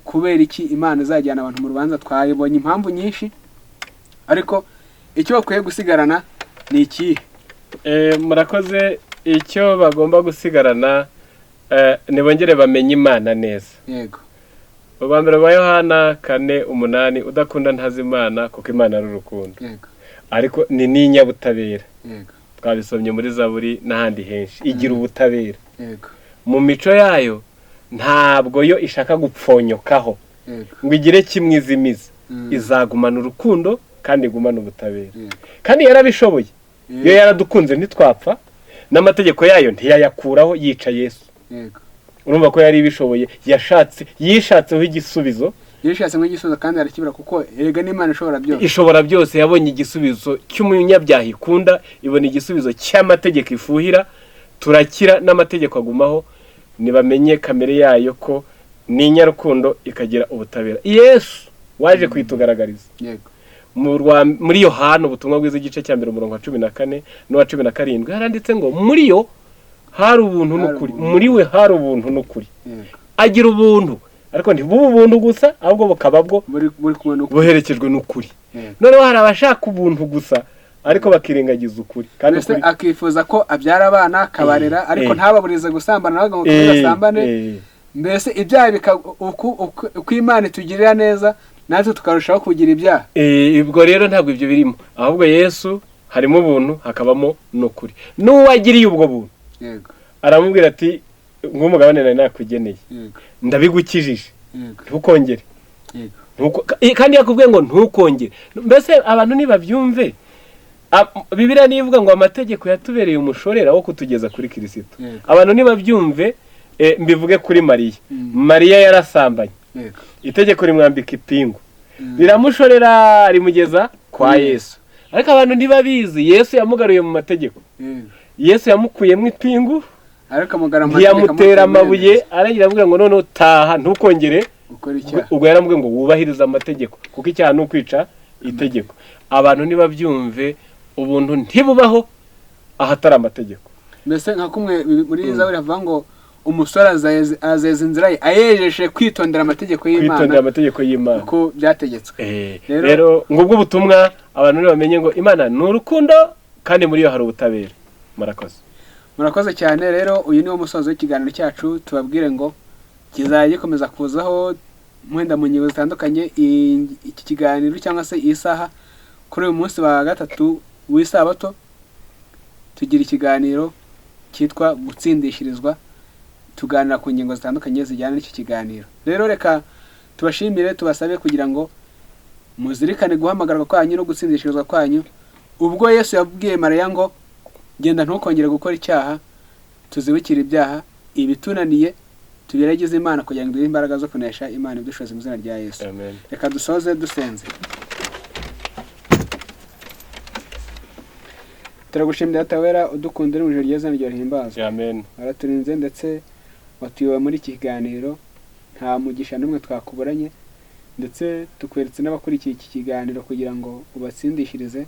kubera iki Imana izajyana abantu mu rubanza? Twayibonye impamvu nyinshi, ariko icyo bakwiye gusigarana ni ikihe? Murakoze. Icyo bagomba gusigarana, nibongere bamenye Imana neza. Ubwa mbere wa Yohana 4:8: "Udakunda ntazi Imana, kuko Imana ari urukundo." Ariko ni n'inyabutabera. Twabisomye muri Zaburi n'ahandi henshi, igira ubutabera. Mu mico yayo ntabwo yo ishaka gupfonyokaho ngo igire kimwe izimiza. Izagumana urukundo kandi igumane ubutabera. Kandi yarabishoboye. Iyo yaradukunze ntitwapfa, n'amategeko yayo ntiyayakuraho, yica Yesu. Urumva ko yari ibishoboye, yashatse, yishatseho igisubizo. Yishatse nk'igisubizo kandi arakibura, kuko erega n'Imana ishobora byose. Ishobora byose. Yabonye igisubizo cy'umunyabyaha ikunda, ibona igisubizo cy'amategeko ifuhira, turakira n'amategeko agumaho. Ntibamenye kamere yayo ko ni inyarukundo, ikagira ubutabera. Yesu waje kuyitugaragariza. Muri Yohana ubutumwa bwiza, igice cya mbere, umurongo wa 14 n'uwa 17, haranditse ngo muri yo hari ubuntu Hari n'ukuri. ubuntu. Muri we hari ubuntu n'ukuri. Agira ubuntu, ariko ntibube ubuntu gusa, ahubwo bukaba bwo buri kumwe n'ukuri. Buherekejwe n'ukuri. Noneho hari abashaka ubuntu gusa, ariko bakirengagiza ukuri, kandi Mbese ukuri akifuza ko abyara abana akabarera, ariko ntababurize gusambana, nawe ngo basambane. Mbese ibyaha uko Imana itugirira neza, natwe tukarushaho kugira ibyaha. Ubwo rero ntabwo ibyo birimo, ahubwo Yesu harimo ubuntu, hakabamo n'ukuri. N'uwagiriye ubwo buntu aramubwira ati: "Nk'umugabane nari nakugeneye, ndabigukijije, ntukongere." Kandi yakubwiye ngo ntukongere. Mbese abantu nibabyumve, Bibiliya niyo ivuga ngo amategeko yatubereye umushorera wo kutugeza kuri Kirisito. Abantu nibabyumve, mbivuge kuri Mariya. Mariya yarasambanye, itegeko rimwambika ipingu, riramushorera, rimugeza kwa Yesu. Ariko abantu ntibabizi, Yesu yamugaruye mu mategeko. Yesu yamukuyemo ipingu, Ariko amugara mu mategeko, ntiyamutera amabuye. amutera Aragira avuga ngo: "Noneho taha, ntukongere gukora icyaha." Ubwo yaramubwiye ngo wubahirize amategeko, kuko icyaha ni ukwica itegeko. Abantu ntibabyumve, ubuntu ntibubaho ahatari amategeko. Mbese nka kumwe muri Zaburi havuga ngo umusore azeza inzira ye ayejeshe kwitondera amategeko Kwitondera y'Imana amategeko y'Imana uko byategetswe. Rero ngubwo ubutumwa abantu ntibamenye ngo Imana ni urukundo kandi muri yo hari ubutabera. Murakoze. Murakoze cyane. Rero uyu ni wo musozo w'ikiganiro cyacu, tubabwire ngo kizajya gikomeza kuzaho mwenda mu ngingo zitandukanye. Iki kiganiro cyangwa se iyi saha kuri uyu munsi wa gatatu w'isabato tugira ikiganiro cyitwa gutsindishirizwa, tuganira ku ngingo zitandukanye zijyana n'iki kiganiro. Rero reka tubashimire, tubasabe kugira ngo muzirikane guhamagarwa kwanyu no gutsindishirizwa kwanyu. Ubwo Yesu yabwiye Mariya ngo genda ntukongere gukora icyaha, tuzibukire ibyaha ibitunaniye tubiragize Imana kugira ngo iduhe imbaraga zo kunesha. Imana idushoze mu izina rya Yesu. Amen. Reka dusoze dusenze. Turagushimira Data wera udukunda uri mu ijuru ryiza n'iryo rihimbazwa. Amen. Waraturinze ndetse watuyoboye muri iki kiganiro, nta mugisha n'umwe twakuburanye, ndetse tukweretse n'abakurikiye iki kiganiro kugira ngo ubatsindishirize,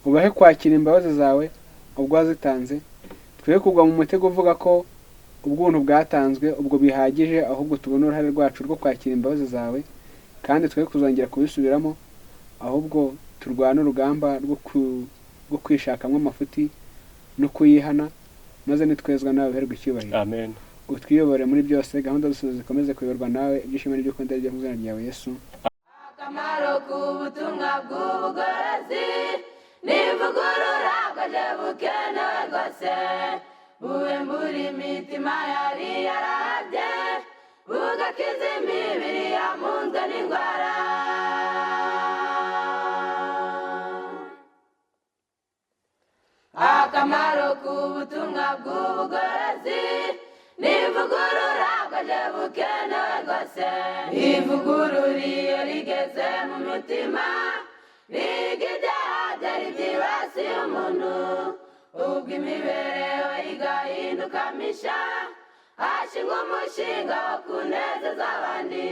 ubahe kwakira imbabazi zawe ubwo wazitanze. Twe kugwa mu mutego uvuga ko ubwuntu bwatanzwe ubwo bihagije, ahubwo tubone uruhare rwacu rwo kwakira imbabazi zawe, kandi twe kuzongera kubisubiramo, ahubwo turwane urugamba rwo kwishakamo amafuti no kuyihana, maze nitwezwa nawe uherwe icyubahiro. Amen. Utwiyobore muri byose, gahunda zose zikomeze kuyoborwa nawe, ibyishimo n'ibyo ukunda bijye mu izina ryawe Yesu. Akamaro k'ubutumwa bw'ubugorozi n'ivugurura bwaje bukenewe rwose, buhembura imitima yari yarahabye, bugakiza imibiri yamunzwe n'indwara. Akamaro k'ubutumwa bw'ubugorozi n'ivugurura bwaje bukenewe rwose, ivugurura iyo rigeze mu mitima riga ibyaha byari byibasiye umuntu, ubwo imibereho igahinduka misha, hashingwa umushinga wo kunezeza abandi.